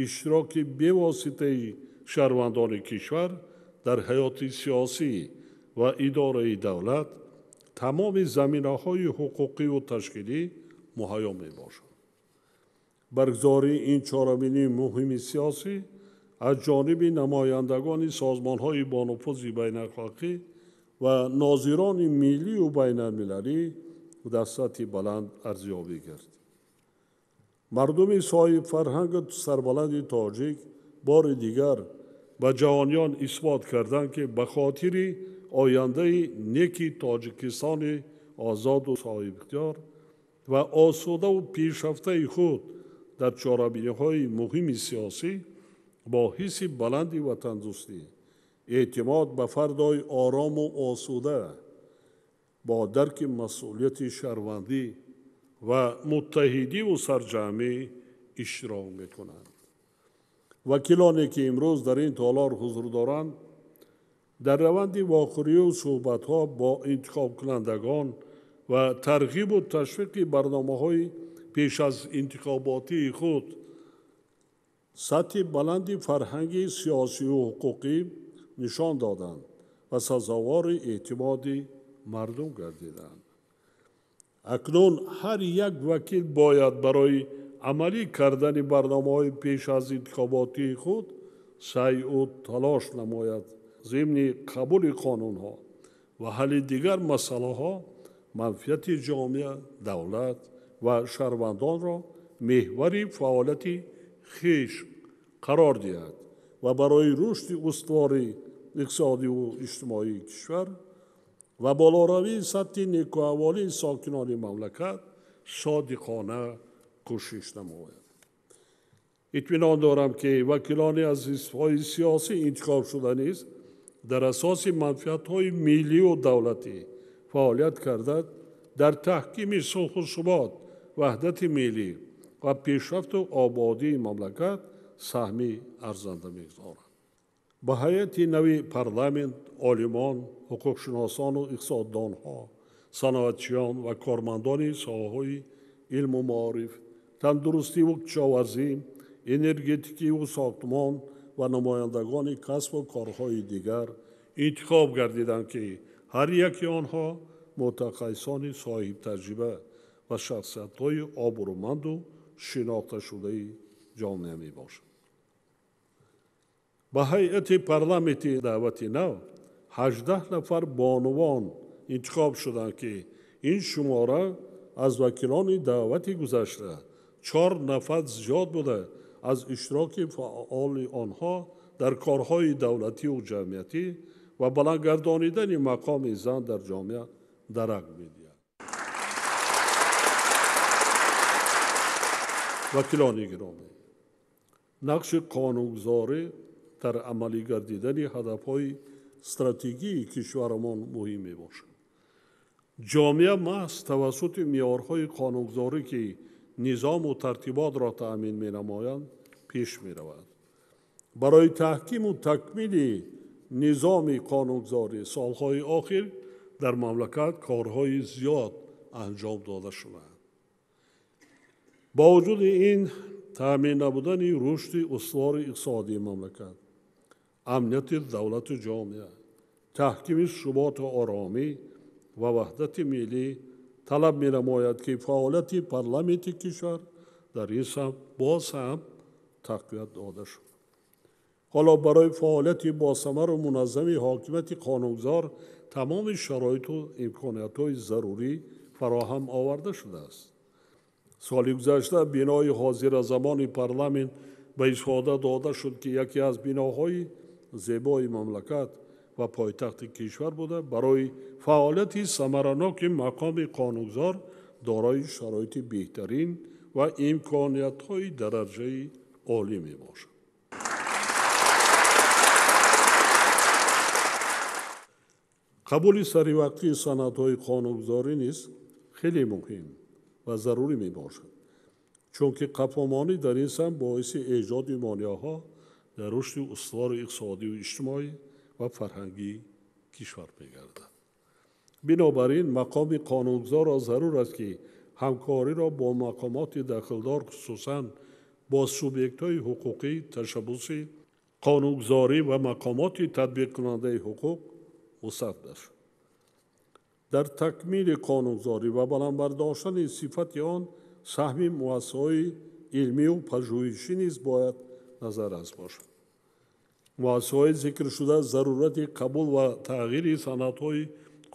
иштироки бевоситаи шаҳрвандони кишвар дар ҳаёти сиёсӣ ва идораи давлат тамоми заминаҳои ҳуқуқиву ташкилӣ муҳайё мебошад. Баргузории ин чорабинии муҳими сиёсӣ аз ҷониби намояндагони созмонҳои бонуфузи байналхалқӣ ва нозирони миллию байналмилалӣ дар сатҳи баланд арзёбӣ гардид. Мардуми соҳибфарҳангу сарбаланди тоҷик бори дигар ба ҷаҳониён исбот карданд, ки ба хотири ояндаи неки Тоҷикистони озоду соҳибихтиёр ва осудаву пешрафтаи худ дар чорабиниҳои муҳими сиёсӣ бо ҳисси баланди ватандӯстӣ, эътимод ба фардои орому осуда, бо дарки масъулияти шаҳрвандӣ ва муттаҳидиву сарҷамъӣ иштирок мекунанд. Вакилоне ки имрӯз дар ин толор ҳузур доранд, дар раванди вохӯриву суҳбатҳо бо интихобкунандагон ва тарғибу ташвиқи барномаҳои пеш аз интихоботии худ сатҳи баланди фарҳанги сиёсию ҳуқуқӣ нишон доданд ва сазовори эътимоди мардум гардиданд. Акнун ҳар як вакил бояд барои амалӣ кардани барномаҳои пеш аз интихоботии худ саъю талош намояд. Зимни қабули қонунҳо ва ҳалли дигар масъалаҳо манфиати ҷомеа, давлат ва шаҳрвандонро меҳвари фаъолияти хеш қарор диҳад ва барои рушди устувори иқтисодиву иҷтимоии кишвар ва болоравии сатҳи некӯаҳволии сокинони мамлакат содиқона кӯшиш намояд. Итминон дорам, ки вакилони аз ҳизбҳои сиёсӣ интихобшуда низ Дар асоси манфиатҳои миллию давлатӣ фаъолият карда, дар таҳкими сулҳу субот, ваҳдати миллӣ ва пешрафту ободии мамлакат саҳми арзанда мегузорад. Ба ҳайати нави парламент олимон, ҳуқуқшиносону иқтисоддонҳо, саноатчиён ва кормандони соҳаҳои илму маориф, тандурустиву кишоварзӣ, энергетикиву сохтмон ва намояндагони касбу корҳои дигар интихоб гардиданд, ки ҳар яки онҳо мутахассисони соҳибтаҷриба ва шахсиятҳои обрӯманду шинохташудаи ҷомеа мебошанд. Ба ҳайати парламенти даъвати нав 18 нафар бонувон интихоб шуданд, ки ин шумора аз вакилони даъвати гузашта 4 нафар зиёд буда, аз иштироки фаъоли онҳо дар корҳои давлативу ҷамъиятӣ ва баландгардонидани мақоми зан дар ҷомеа дарак медиҳад. Вакилони гиромӣ, нақши қонунгузорӣ дар амалӣ гардидани ҳадафҳои стратегии кишварамон муҳим мебошад. Ҷомеа маҳз тавассути меъёрҳои қонунгузорӣ, ки низому тартиботро таъмин менамоянд, пеш меравад. Барои таҳкиму такмили низоми қонунгузорӣ солҳои охир дар мамлакат корҳои зиёд анҷом дода шудаанд. Бо вуҷуди ин, таъмин набудани рушди устувори иқтисодии мамлакат, амнияти давлату ҷомеа, таҳкими суботу оромӣ ва ваҳдати миллӣ талаб менамояд, ки фаъолияти парламенти кишвар дар ин самт боз ҳам тақвият дода шуд. Ҳоло барои фаъолияти босамару муназзами ҳокимияти қонунгузор тамоми шароиту имкониятҳои зарурӣ фароҳам оварда шудааст. Соли гузашта бинои ҳозиразамони парламент ба истифода дода шуд, ки яке аз биноҳои зебои мамлакат ва пойтахти кишвар буда, барои фаъолияти самараноки мақоми қонунгузор дорои шароити беҳтарин ва имкониятҳои дараҷаи олӣ мебошад. Қабули саривақтии санадҳои қонунгузорӣ низ хеле муҳим ва зарурӣ мебошад, чунки қафомонӣ дар ин самт боиси эҷоди монеаҳо дар рушди устувори иқтисодию иҷтимоӣ ва фарҳангии кишвар мегардад. Бинобар ин, мақоми қонунгузорро зарур аст, ки ҳамкориро бо мақомоти дахлдор, хусусан бо субъектҳои ҳуқуқӣ, ташаббуси қонунгузорӣ ва мақомоти татбиқкунандаи ҳуқуқ вусъат бахшад. Дар такмили қонунгузорӣ ва баландбардоштани сифати он саҳми муассисаҳои илмию пажӯҳишӣ низ бояд назаррас бошад. Муассисаҳои зикршуда зарурати қабул ва тағйири санадҳои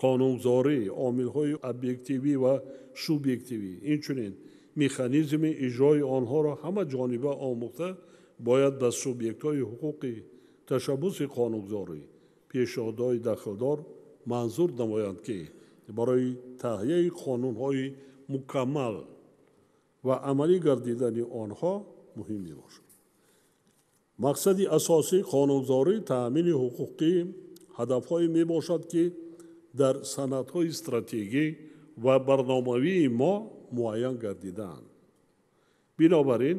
қонунгузорӣ, омилҳои объективӣ ва субъективӣ, инчунин механизми иҷрои онҳоро ҳамаҷониба омӯхта, бояд ба субъектҳои ҳуқуқи ташаббуси қонунгузорӣ пешниҳодҳои дахлдор манзур намоянд, ки барои таҳияи қонунҳои мукаммал ва амалӣ гардидани онҳо муҳим мебошад. Мақсади асосии қонунгузорӣ таъмини ҳуқуқии ҳадафҳое мебошад, ки дар санадҳои стратегӣ ва барномавии мо муайян гардидаанд. Бинобар ин,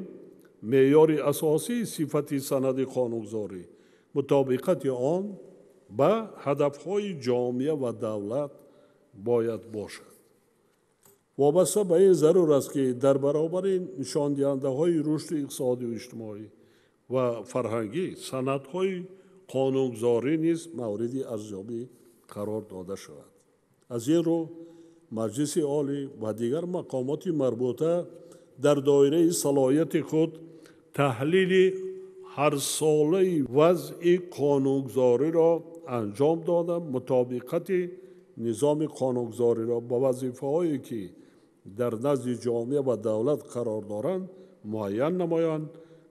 меъёри асосии сифати санади қонунгузорӣ мутобиқати он ба ҳадафҳои ҷомеа ва давлат бояд бошад. Вобаста ба ин зарур аст, ки дар баробари нишондиҳандаҳои рушди иқтисодию иҷтимоӣ ва фарҳангӣ санадҳои қонунгузорӣ низ мавриди арзёбӣ қарор дода шавад. Аз ин рӯ, Маҷлиси Олӣ ва дигар мақомоти марбута дар доираи салоҳияти худ таҳлили ҳарсолаи вазъи қонунгузориро анҷом дода, мутобиқати низоми қонунгузориро ба вазифаҳое, ки дар назди ҷомеа ва давлат қарор доранд, муайян намоянд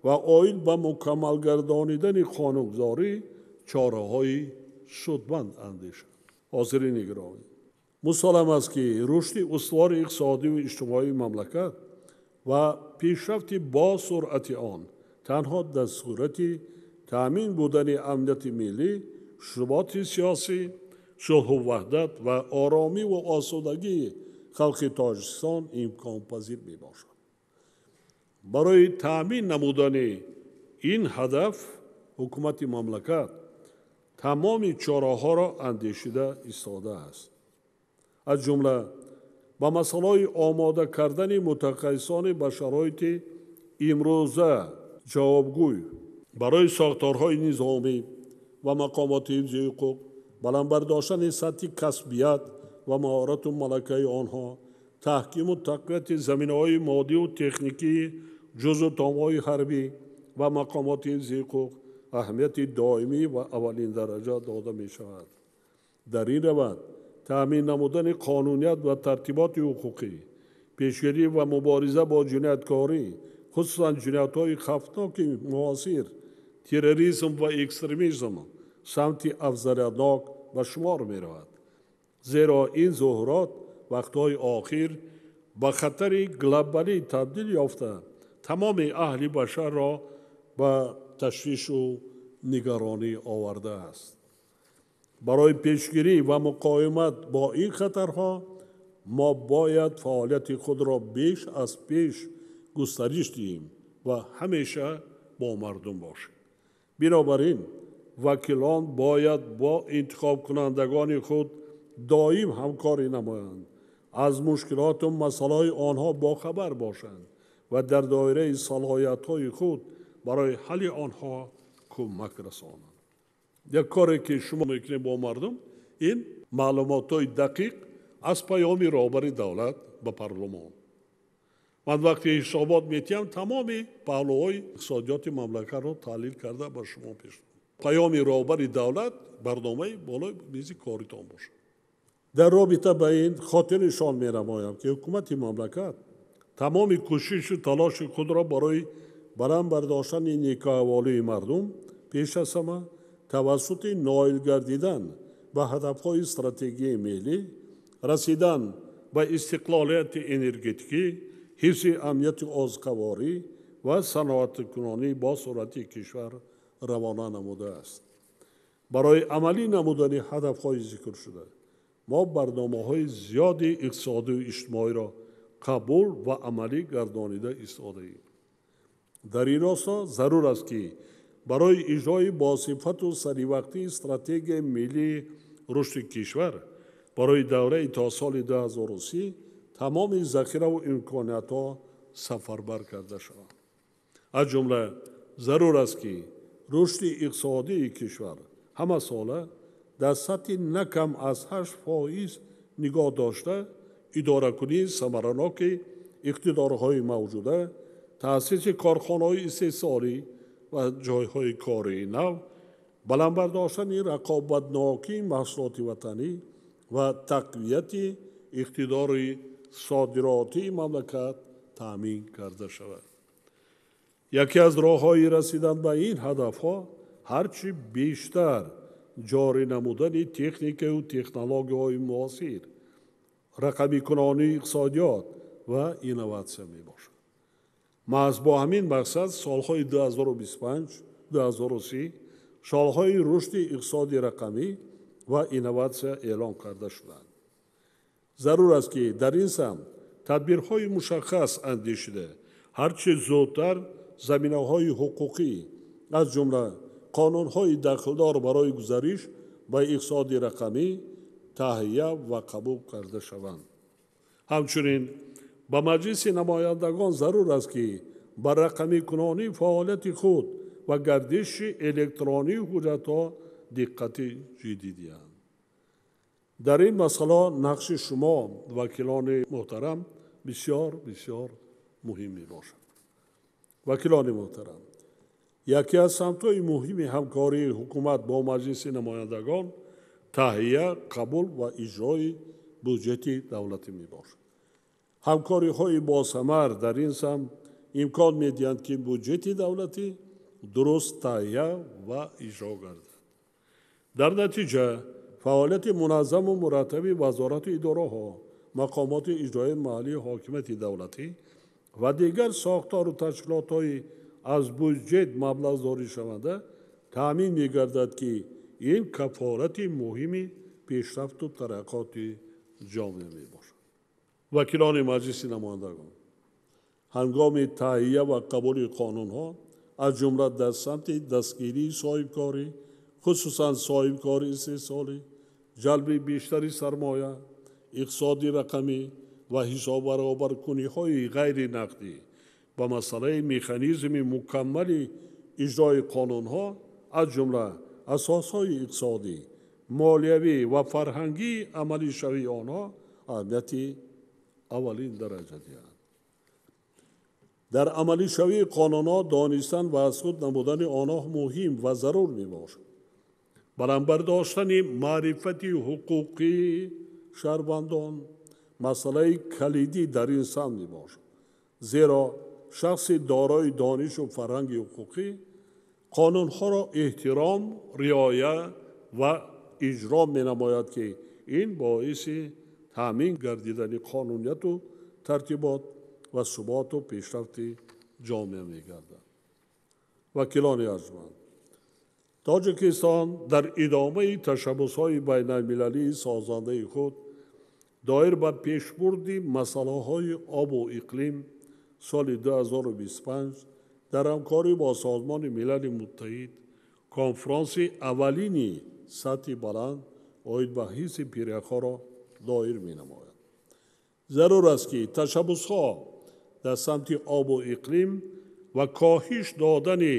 ва оид ба мукаммалгардонидани қонунгузорӣ чораҳои судманд андешанд. Ҳозирини гиромӣ, мусаллам аст, ки рушди устувори иқтисодиву иҷтимоии мамлакат ва пешрафти босуръати он танҳо дар сурати таъмин будани амнияти миллӣ, суботи сиёсӣ, сулҳу ваҳдат ва оромӣ ва осудагии халқи Тоҷикистон имконпазир мебошад. Барои таъмин намудани ин ҳадаф ҳукумати мамлакат тамоми чораҳоро андешида истодааст. Аз ҷумла ба масъалаҳои омода кардани мутахассисони ба шароити имрӯза ҷавобгӯй барои сохторҳои низомӣ ва мақомоти ҳифзи ҳуқуқ, баланд бардоштани сатҳи касбият ва маҳорату малакаи онҳо, таҳкиму тақвияти заминаҳои моддиву техникии ҷузъу томҳои ҳарбӣ ва мақомоти ҳифзи ҳуқуқ аҳамияти доимӣ ва аввалин дараҷа дода мешавад. Дар ин раванд таъмин намудани қонуният ва тартиботи ҳуқуқӣ, пешгирӣ ва мубориза бо ҷинояткорӣ, хусусан ҷиноятҳои хавфноки муосир, терроризм ва экстремизм самти афзалиятнок ба шумор меравад. Зеро ин зуҳурот вақтҳои охир ба хатари глобалӣ табдил ёфта, тамоми аҳли башарро ба ташвишу нигаронӣ овардааст. Барои пешгирӣ ва муқовимат бо ин хатарҳо мо бояд фаъолияти худро беш аз пеш густариш диҳем ва ҳамеша бо мардум бошем. Бинобар ин вакилон бояд бо интихобкунандагони худ доим ҳамкорӣ намоянд, аз мушкилоту масъалаҳои онҳо бохабар бошанд ва дар доираи салоҳиятҳои худ барои ҳалли онҳо кӯмак расонанд. Як коре ки шумо мекунед бо мардум, ин маълумотҳои дақиқ аз паёми роҳбари давлат ба парлумон. Ман вақте ҳисобот метиҳам, тамоми паҳлӯҳои иқтисодиёти мамлакатро таҳлил карда ба шумо пеш. Паёми роҳбари давлат барномаи болои мизи коритон бошад. Дар робита ба ин хотирнишон менамоям, ки ҳукумати мамлакат тамоми кӯшишу талоши худро барои баланд бардоштани некӯаҳволии мардум пеш аз ҳама тавассути ноил гардидан ба ҳадафҳои стратегияи миллӣ, расидан ба истиқлолияти энергетикӣ, ҳифзи амнияти озуқаворӣ ва саноаткунонӣ бо суръати кишвар равона намудааст. Барои амалӣ намудани ҳадафҳои зикршуда мо барномаҳои зиёди иқтисодию иҷтимоиро қабул ва амалӣ гардонида истодаем. Дар ин росто зарур аст, ки барои иҷрои босифату саривақтии стратегияи миллии рушди кишвар барои давраи то соли 2030 тамоми захираву имкониятҳо сафарбар карда шаванд. Аз ҷумла зарур аст, ки рушди иқтисодии кишвар ҳамасола дар сатҳи на кам аз 8% нигоҳ дошта, идоракунии самараноки иқтидорҳои мавҷуда, таъсиси корхонаҳои истеҳсолӣ ва ҷойҳои кории нав, баланд бардоштани рақобатнокии маҳсулоти ватанӣ ва тақвияти иқтидори содиротии мамлакат таъмин карда шавад. Яке аз роҳҳои расидан ба ин ҳадафҳо ҳарчи бештар ҷорӣ намудани техникаю технологияҳои муосир, рақамикунонии иқтисодиёт ва инноватсия мебошад. Маҳз бо ҳамин мақсад солҳои 2025-2030 солҳои рушди иқтисоди рақамӣ ва инноватсия эълон карда шуданд. Зарур аст, ки дар ин самт тадбирҳои мушаххас андешида, ҳарчи зудтар заминаҳои ҳуқуқӣ, аз ҷумла қонунҳои дахлдор барои гузариш ба иқтисоди рақамӣ таҳия ва қабул карда шаванд. Ҳамчунин ба Маҷлиси намояндагон зарур аст, ки ба рақамикунонии фаъолияти худ ва гардиши электронии ҳуҷҷатҳо диққати ҷиддӣ диҳанд. Дар ин масъала нақши шумо, вакилони муҳтарам, бисёр бисёр муҳим мебошад. Вакилони муҳтарам, яке аз самтҳои муҳими ҳамкории ҳукумат бо Маҷлиси намояндагон таҳия, қабул ва иҷрои буҷети давлатӣ мебошад. Ҳамкориҳои босамар дар ин самт имкон медиҳанд, ки буҷети давлатӣ дуруст таҳия ва иҷро гардад. Дар натиҷа фаъолияти муназзаму мураттаби вазорату идораҳо, мақомоти иҷроии маҳаллии ҳокимияти давлатӣ ва дигар сохтору ташкилотҳои аз буҷет маблағгузоришаванда таъмин мегардад, ки Ин кафолати муҳими пешрафту тараққоти ҷомеа мебошад. Вакилони Маҷлиси намояндагон ҳангоми таҳия ва қабули қонунҳо, аз ҷумла дар самти дастгирии соҳибкорӣ, хусусан соҳибкории истеҳсолӣ, ҷалби бештари сармоя, иқтисоди рақамӣ ва ҳисоббаробаркуниҳои ғайринақдӣ ба масъалаи механизми мукаммали иҷрои қонунҳо, аз ҷумла асосҳои иқтисодӣ, молиявӣ ва фарҳангии амалишавии онҳо аҳамияти аввалин дараҷа диҳанд. Дар амалишавии қонунҳо донистан ва аз худ намудани онҳо муҳим ва зарур мебошад. Баланд бардоштани маърифати ҳуқуқии шаҳрвандон масъалаи калидӣ дар ин самт мебошад, зеро шахси дорои донишу фарҳанги ҳуқуқӣ қонунҳоро эҳтиром, риоя ва иҷро менамояд, ки ин боиси таъмин гардидани қонунияту тартибот ва суботу пешрафти ҷомеа мегардад. Вакилони арҷманд, Тоҷикистон дар идомаи ташаббусҳои байналмилалии созандаи худ доир ба пешбурди масъалаҳои обу иқлим соли 2025 дар ҳамкорӣ бо Созмони Милали Муттаҳид конфронси аввалини сатҳи баланд оид ба ҳифзи пиряхҳоро доир менамояд. Зарур аст, ки ташаббусҳо дар самти обу иқлим ва коҳиш додани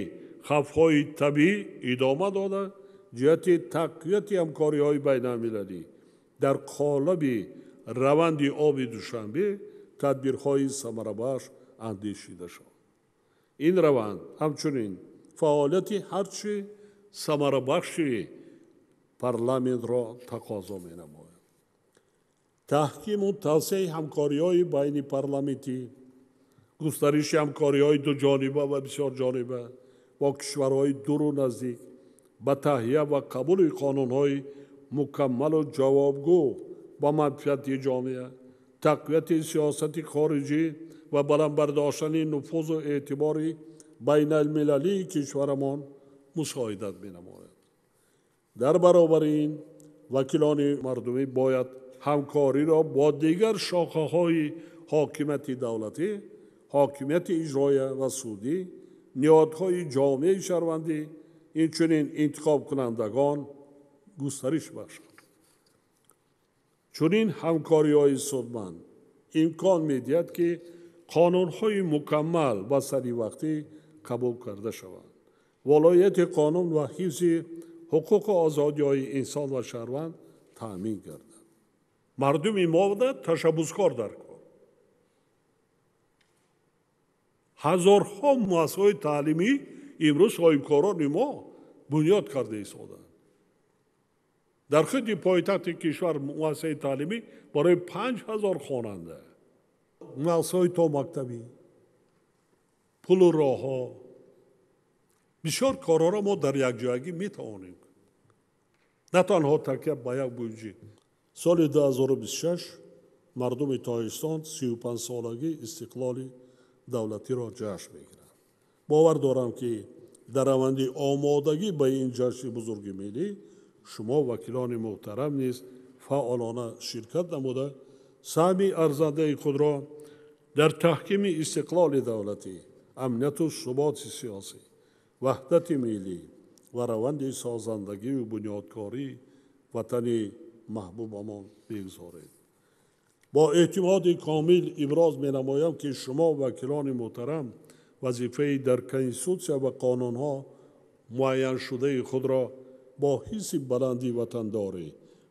хавфҳои табиӣ идома дода, ҷиҳати тақвияти ҳамкориҳои байналмилалӣ дар қолаби раванди оби Душанбе тадбирҳои самарабахш андешида шавад. Ин раванд ҳамчунин фаъолияти ҳарчи самарабахши парламентро тақозо менамояд. Таҳкиму тавсеаи ҳамкориҳои байни парламентӣ, густариши ҳамкориҳои дуҷониба ва бисёрҷониба бо кишварҳои дуру наздик ба таҳия ва қабули қонунҳои мукаммалу ҷавобгӯ ба манфиати ҷомеа, тақвияти сиёсати хориҷӣ ва баланд бардоштани нуфузу эътибори байналмилалии кишварамон мусоидат менамояд. Дар баробари ин вакилони мардумӣ бояд ҳамкориро бо дигар шохаҳои ҳокимияти давлатӣ, ҳокимияти иҷроия ва судӣ, ниҳодҳои ҷомеаи шаҳрвандӣ, инчунин интихобкунандагон густариш бахшанд. Чунин ҳамкориҳои судманд имкон медиҳад, ки қонунҳои мукаммал ва саривақтӣ қабул карда шаванд. Волоияти қонун ва ҳифзи ҳуқуқу озодиҳои инсон ва шаҳрванд таъмин гардад. Мардуми мо ташаббускор дар кор. Ҳазорҳо муассисаҳои таълимӣ имрӯз соҳибкорони мо бунёд карда истоданд. Дар худи пойтахти кишвар муассисаи таълимӣ барои 5000 хонанда, муассисаҳои томактабӣ, пулу роҳҳо, бисёр корҳоро мо дар якҷоягӣ метавонем, на танҳо такя ба як буҷет. Соли 2026 мардуми Тоҷикистон 35-солагии истиқлоли давлатиро ҷашн мегиранд. Бовар дорам, ки дар раванди омодагӣ ба ин ҷашни бузурги миллӣ шумо вакилони муҳтарам низ фаъолона ширкат намуда, саҳми арзандаи худро дар таҳкими истиқлоли давлатӣ, амнияту суботи сиёсӣ, ваҳдати миллӣ ва раванди созандагию бунёдкории ватани маҳбубамон бигзоред. Бо эътимоди комил иброз менамоям, ки шумо вакилони муҳтарам вазифаи дар конститутсия ва қонунҳо муайяншудаи худро бо ҳисси баланди ватандорӣ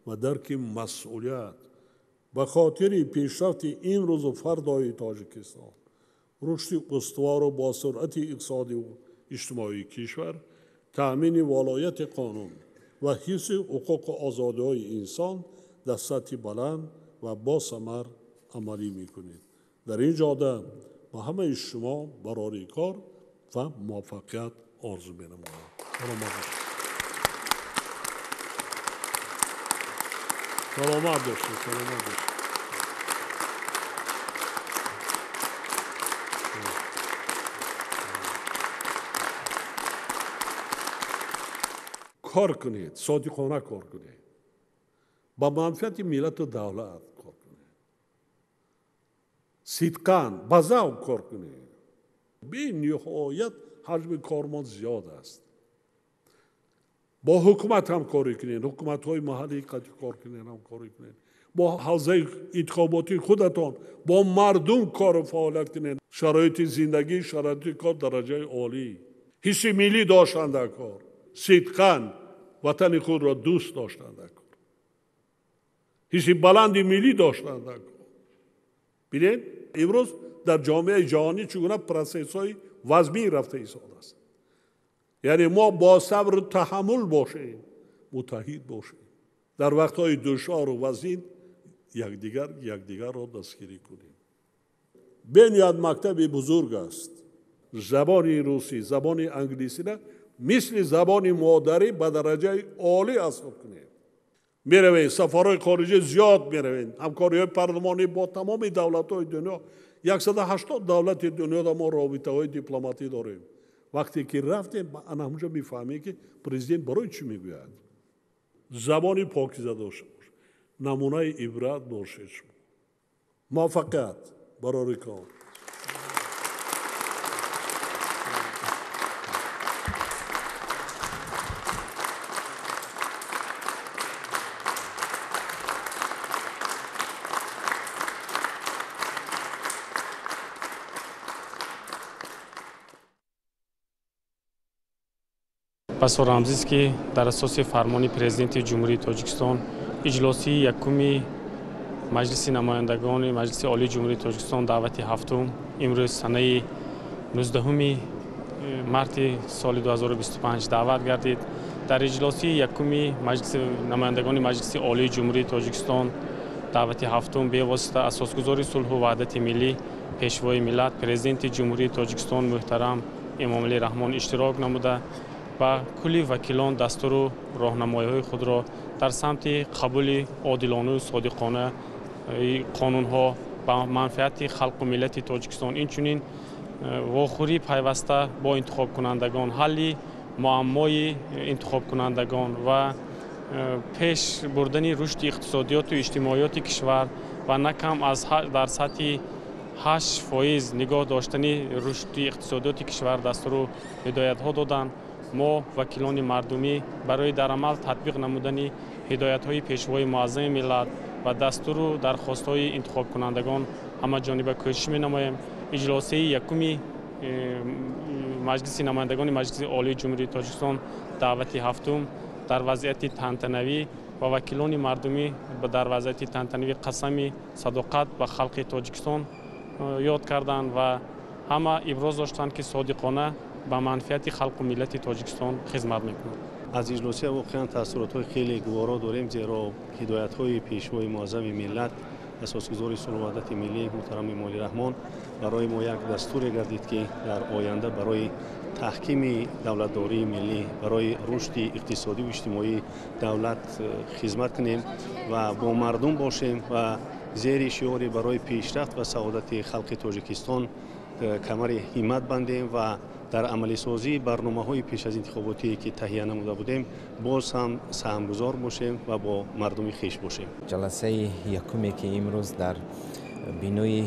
ва дарки масъулият ба хотири пешрафти имрӯзу фардои Тоҷикистон, рушди устувору бо суръати иқтисодиву иҷтимоии кишвар, таъмини волояти қонун ва ҳифзи ҳуқуқу озодиҳои инсон дар сатҳи баланд ва босамар амалӣ мекунед. Дар ин ҷода ба ҳамаи шумо барори кор ва муваффақият орзу менамоям. Саломат бошед, саломат бошед. Кор кунед, содиқона кор кунед, ба манфиати миллату давлат кор кунед, сидқан ба завқ кор кунед. Бениҳоят ҳаҷми кормон зиёд аст. Бо ҳукумат ҳамкорӣ кунед, ҳукуматҳои маҳаллӣ қатъи кор кунед, ҳамкорӣ кунед бо ҳавзаи интихоботии худатон, бо мардум кору фаъолият кунед. Шароити зиндагӣ, шароити кор дараҷаи олӣ, ҳисси миллӣ доштан дар кор, сидқан ватани худро дӯст доштан дар кор, ҳисси баланди миллӣ доштан дар кор. Бинед, имрӯз дар ҷомеаи ҷаҳонӣ чӣ гуна процессҳои вазмин рафта истодааст. Яъне мо бо сабру таҳаммул бошем, муттаҳид бошем, дар вақтҳои душвору вазин якдигарро дастгирӣ кунем. Бениҳоят мактаби бузург аст. Забони русӣ, забони англисиро мисли забони модарӣ ба дараҷаи олӣ азхуд кунем. Меравем, сафарҳои хориҷӣ зиёд меравем, ҳамкориҳои парлумонӣ бо тамоми давлатҳои дунё, 180 давлати дунёда мо робитаҳои дипломатӣ дорем. Вақте ки рафтем, ана ҳамҷо мефаҳмем, ки президент барои чӣ мегӯяд. Забони покиза дошта бош, намунаи ибрат бошед шумо. Муваффақият барори кор. Басо рамзист, ки дар асоси фармони Президенти Ҷумҳурии Тоҷикистон иҷлосии якуми Маҷлиси намояндагони Маҷлиси Олии Ҷумҳурии Тоҷикистон даъвати ҳафтум имрӯз санаи 19 марти соли 2025 даъват гардид. Дар иҷлосии якуми Маҷлиси намояндагони Маҷлиси Олии Ҷумҳурии Тоҷикистон даъвати ҳафтум бевосита асосгузори сулҳу ваҳдати миллӣ, Пешвои миллат, Президенти Ҷумҳурии Тоҷикистон муҳтарам Эмомалӣ Раҳмон иштирок намуда ба кулли вакилон дастуру роҳнамоиҳои худро дар самти қабули одилону содиқона қонунҳо ба манфиати халқу миллати Тоҷикистон, инчунин вохӯрии пайваста бо интихобкунандагон, ҳалли муаммои интихобкунандагон ва пеш бурдани рушди иқтисодиёту иҷтимоиёти кишвар ва на кам аз дар сатҳи 8% нигоҳ доштани рушди иқтисодиёти кишвар дастуру ҳидоятҳо доданд. Мо вакилони мардумӣ барои дар амал татбиқ намудани ҳидоятҳои Пешвои муаззами миллат ва дастуру дархостҳои интихобкунандагон ҳамаҷониба кӯшиш менамоем. Иҷлосияи якуми Маҷлиси намояндагони Маҷлиси Олии Ҷумҳурии Тоҷикистон даъвати ҳафтум дар вазъияти тантанавӣ ва вакилони мардумӣ дар вазъияти тантанавӣ қасами садоқат ба халқи Тоҷикистон ёд карданд ва ҳама иброз доштанд, ки содиқона ба манфиати халқу миллати Тоҷикистон хизмат мекунанд. Аз иҷлосия воқеан таассуротҳои хеле гуворо дорем, зеро ҳидоятҳои Пешвои муаззами миллат, асосгузори сулҳу ваҳдати миллӣ муҳтарам Эмомалӣ Раҳмон барои мо як дастуре гардид, ки дар оянда барои таҳкими давлатдории миллӣ, барои рушди иқтисодиву иҷтимоии давлат хизмат кунем ва бо мардум бошем ва зери шиори барои пешрафт ва саодати халқи Тоҷикистон камари ҳиммат бандем ва дар амалисозии барномаҳои пеш аз интихоботие, ки таҳия намуда будем, боз ҳам саҳмгузор бошем ва бо мардуми хеш бошем. Ҷаласаи якуме, ки имрӯз дар бинои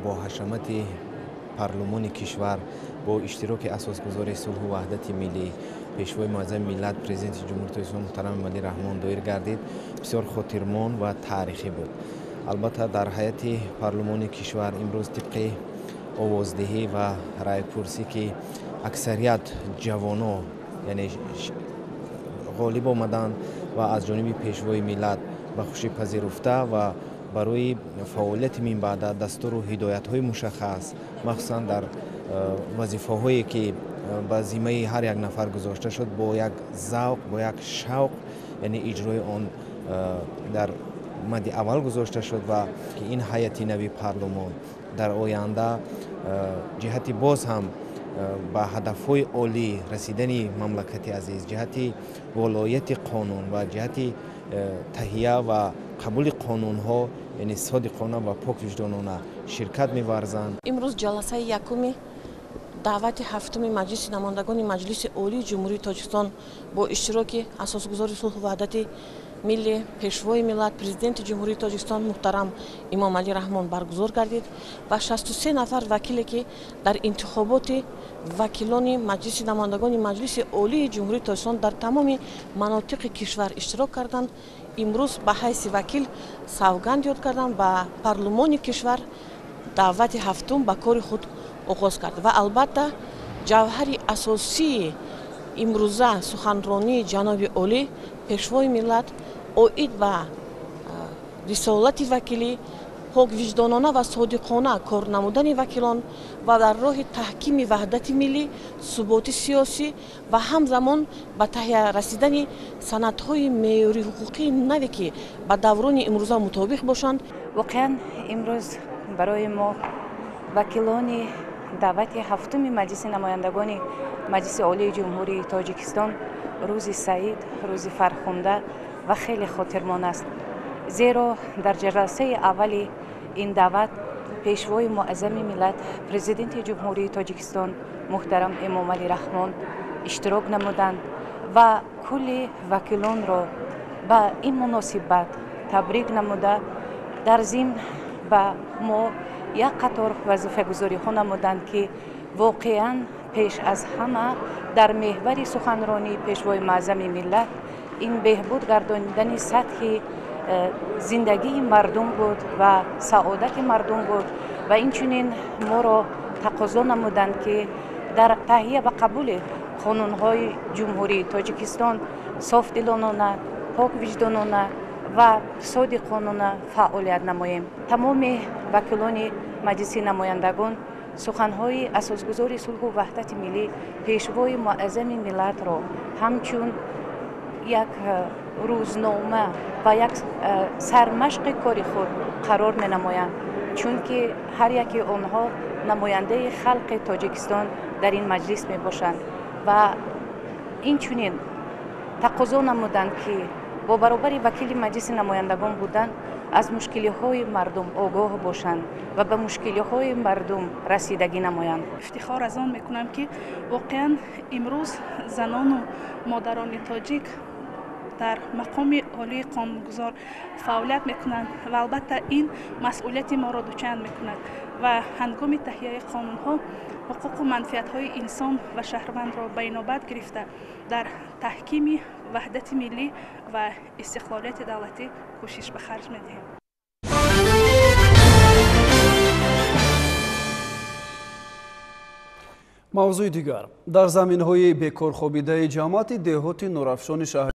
бо ҳашамати парлумони кишвар бо иштироки асосгузори сулҳу ваҳдати миллӣ, Пешвои муаззами миллат, Президенти Ҷумҳурии Тоҷикистон муҳтарам Эмомалӣ Раҳмон доир гардид, бисёр хотирмон ва таърихӣ буд. Албатта, дар ҳайати парлумони кишвар имрӯз тибқи овоздиҳӣ ва райпурсӣ, ки аксарият ҷавоно яъне ғолиб омаданд ва аз ҷониби Пешвои миллат ба хушӣ пазируфта ва барои фаъолияти минбаъда дастуру ҳидоятҳои мушаххас, махсусан дар вазифаҳое, ки ба зиммаи ҳар як нафар гузошта шуд, бо як завқ, бо як шавқ, яъне иҷрои он дар мадди аввал гузошта шуд ва ин ҳайати нави парлумон дар оянда ҷиҳати боз ҳам ба ҳадафҳои олӣ расидани мамлакати азиз, ҷиҳати волояти қонун ва ҷиҳати таҳия ва қабули қонунҳо, яъне содиқона ва поквиҷдонона ширкат меварзанд. Имрӯз ҷаласаи якуми даъвати ҳафтуми Маҷлиси намояндагони Маҷлиси Олии Ҷумҳурии Тоҷикистон бо иштироки асосгузори сулҳу ваҳдати миллӣ, Пешвои миллат, Президенти Ҷумҳурии Тоҷикистон муҳтарам Эмомалӣ Раҳмон баргузор гардид ва 63 нафар вакиле, ки дар интихоботи вакилони Маҷлиси намояндагони Маҷлиси Олии Ҷумҳурии Тоҷикистон дар тамоми манотиқи кишвар иштирок карданд, имрӯз ба ҳайси вакил савганд ёд карданд ва парлумони кишвар даъвати ҳафтум ба кори худ оғоз кард. Ва албатта ҷавҳари асосии имрӯза суханронии ҷаноби олӣ, Пешвои миллат, оид ба рисолати вакилӣ, поквиҷдонона ва содиқона кор намудани вакилон ва дар роҳи таҳкими ваҳдати миллӣ, суботи сиёсӣ ва ҳамзамон ба таҳия расидани санадҳои меъёри ҳуқуқии наве, ки ба даврони имрӯза мутобиқ бошанд. Воқеан, имрӯз барои мо, вакилони даъвати ҳафтуми Маҷлиси намояндагони Маҷлиси Олии Ҷумҳурии Тоҷикистон, рӯзи саид, рӯзи фархунда ва хеле хотирмон аст, зеро дар ҷаласаи аввали ин даъват Пешвои муаззами миллат, Президенти Ҷумҳурии Тоҷикистон муҳтарам Эмомалӣ Раҳмон иштирок намуданд ва кулли вакилонро ба ин муносибат табрик намуда, дар зимн ба мо як қатор вазифагузориҳо намуданд, ки воқеан пеш аз ҳама дар меҳвари суханронии Пешвои муаззами миллат ин беҳбуд гардонидани сатҳи зиндагии мардум буд ва саодати мардум буд. Ва инчунин моро тақозо намуданд, ки дар таҳия ва қабули қонунҳои Ҷумҳурии Тоҷикистон софдилонона, поквиҷдонона ва содиқонона фаъолият намоем. Тамоми вакилони Маҷлиси намояндагон суханҳои асосгузори сулҳу ваҳдати миллӣ, Пешвои муаззами миллатро ҳамчун як рӯзнома ва як сармашқи кори худ қарор менамоянд, чунки ҳар яки онҳо намояндаи халқи Тоҷикистон дар ин маҷлис мебошанд. Ва инчунин тақозо намуданд, ки бо баробари вакили Маҷлиси намояндагон будан аз мушкилиҳои мардум огоҳ бошанд ва ба мушкилиҳои мардум расидагӣ намоянд. Ифтихор аз он мекунам, ки воқеан имрӯз занону модарони тоҷик дар мақоми олии қонунгузор фаъолият мекунанд ва албатта ин масъулияти моро дучанд мекунад ва ҳангоми таҳияи қонунҳо ҳуқуқу манфиатҳои инсон ва шаҳрвандро ба инобат гирифта, дар таҳкими ваҳдати миллӣ ва истиқлолияти давлатӣ кӯшиш ба харҷ медиҳем. Мавзӯи дигар. Дар заминҳои бекорхобидаи ҷамоати деҳоти Нурафшони шаҳри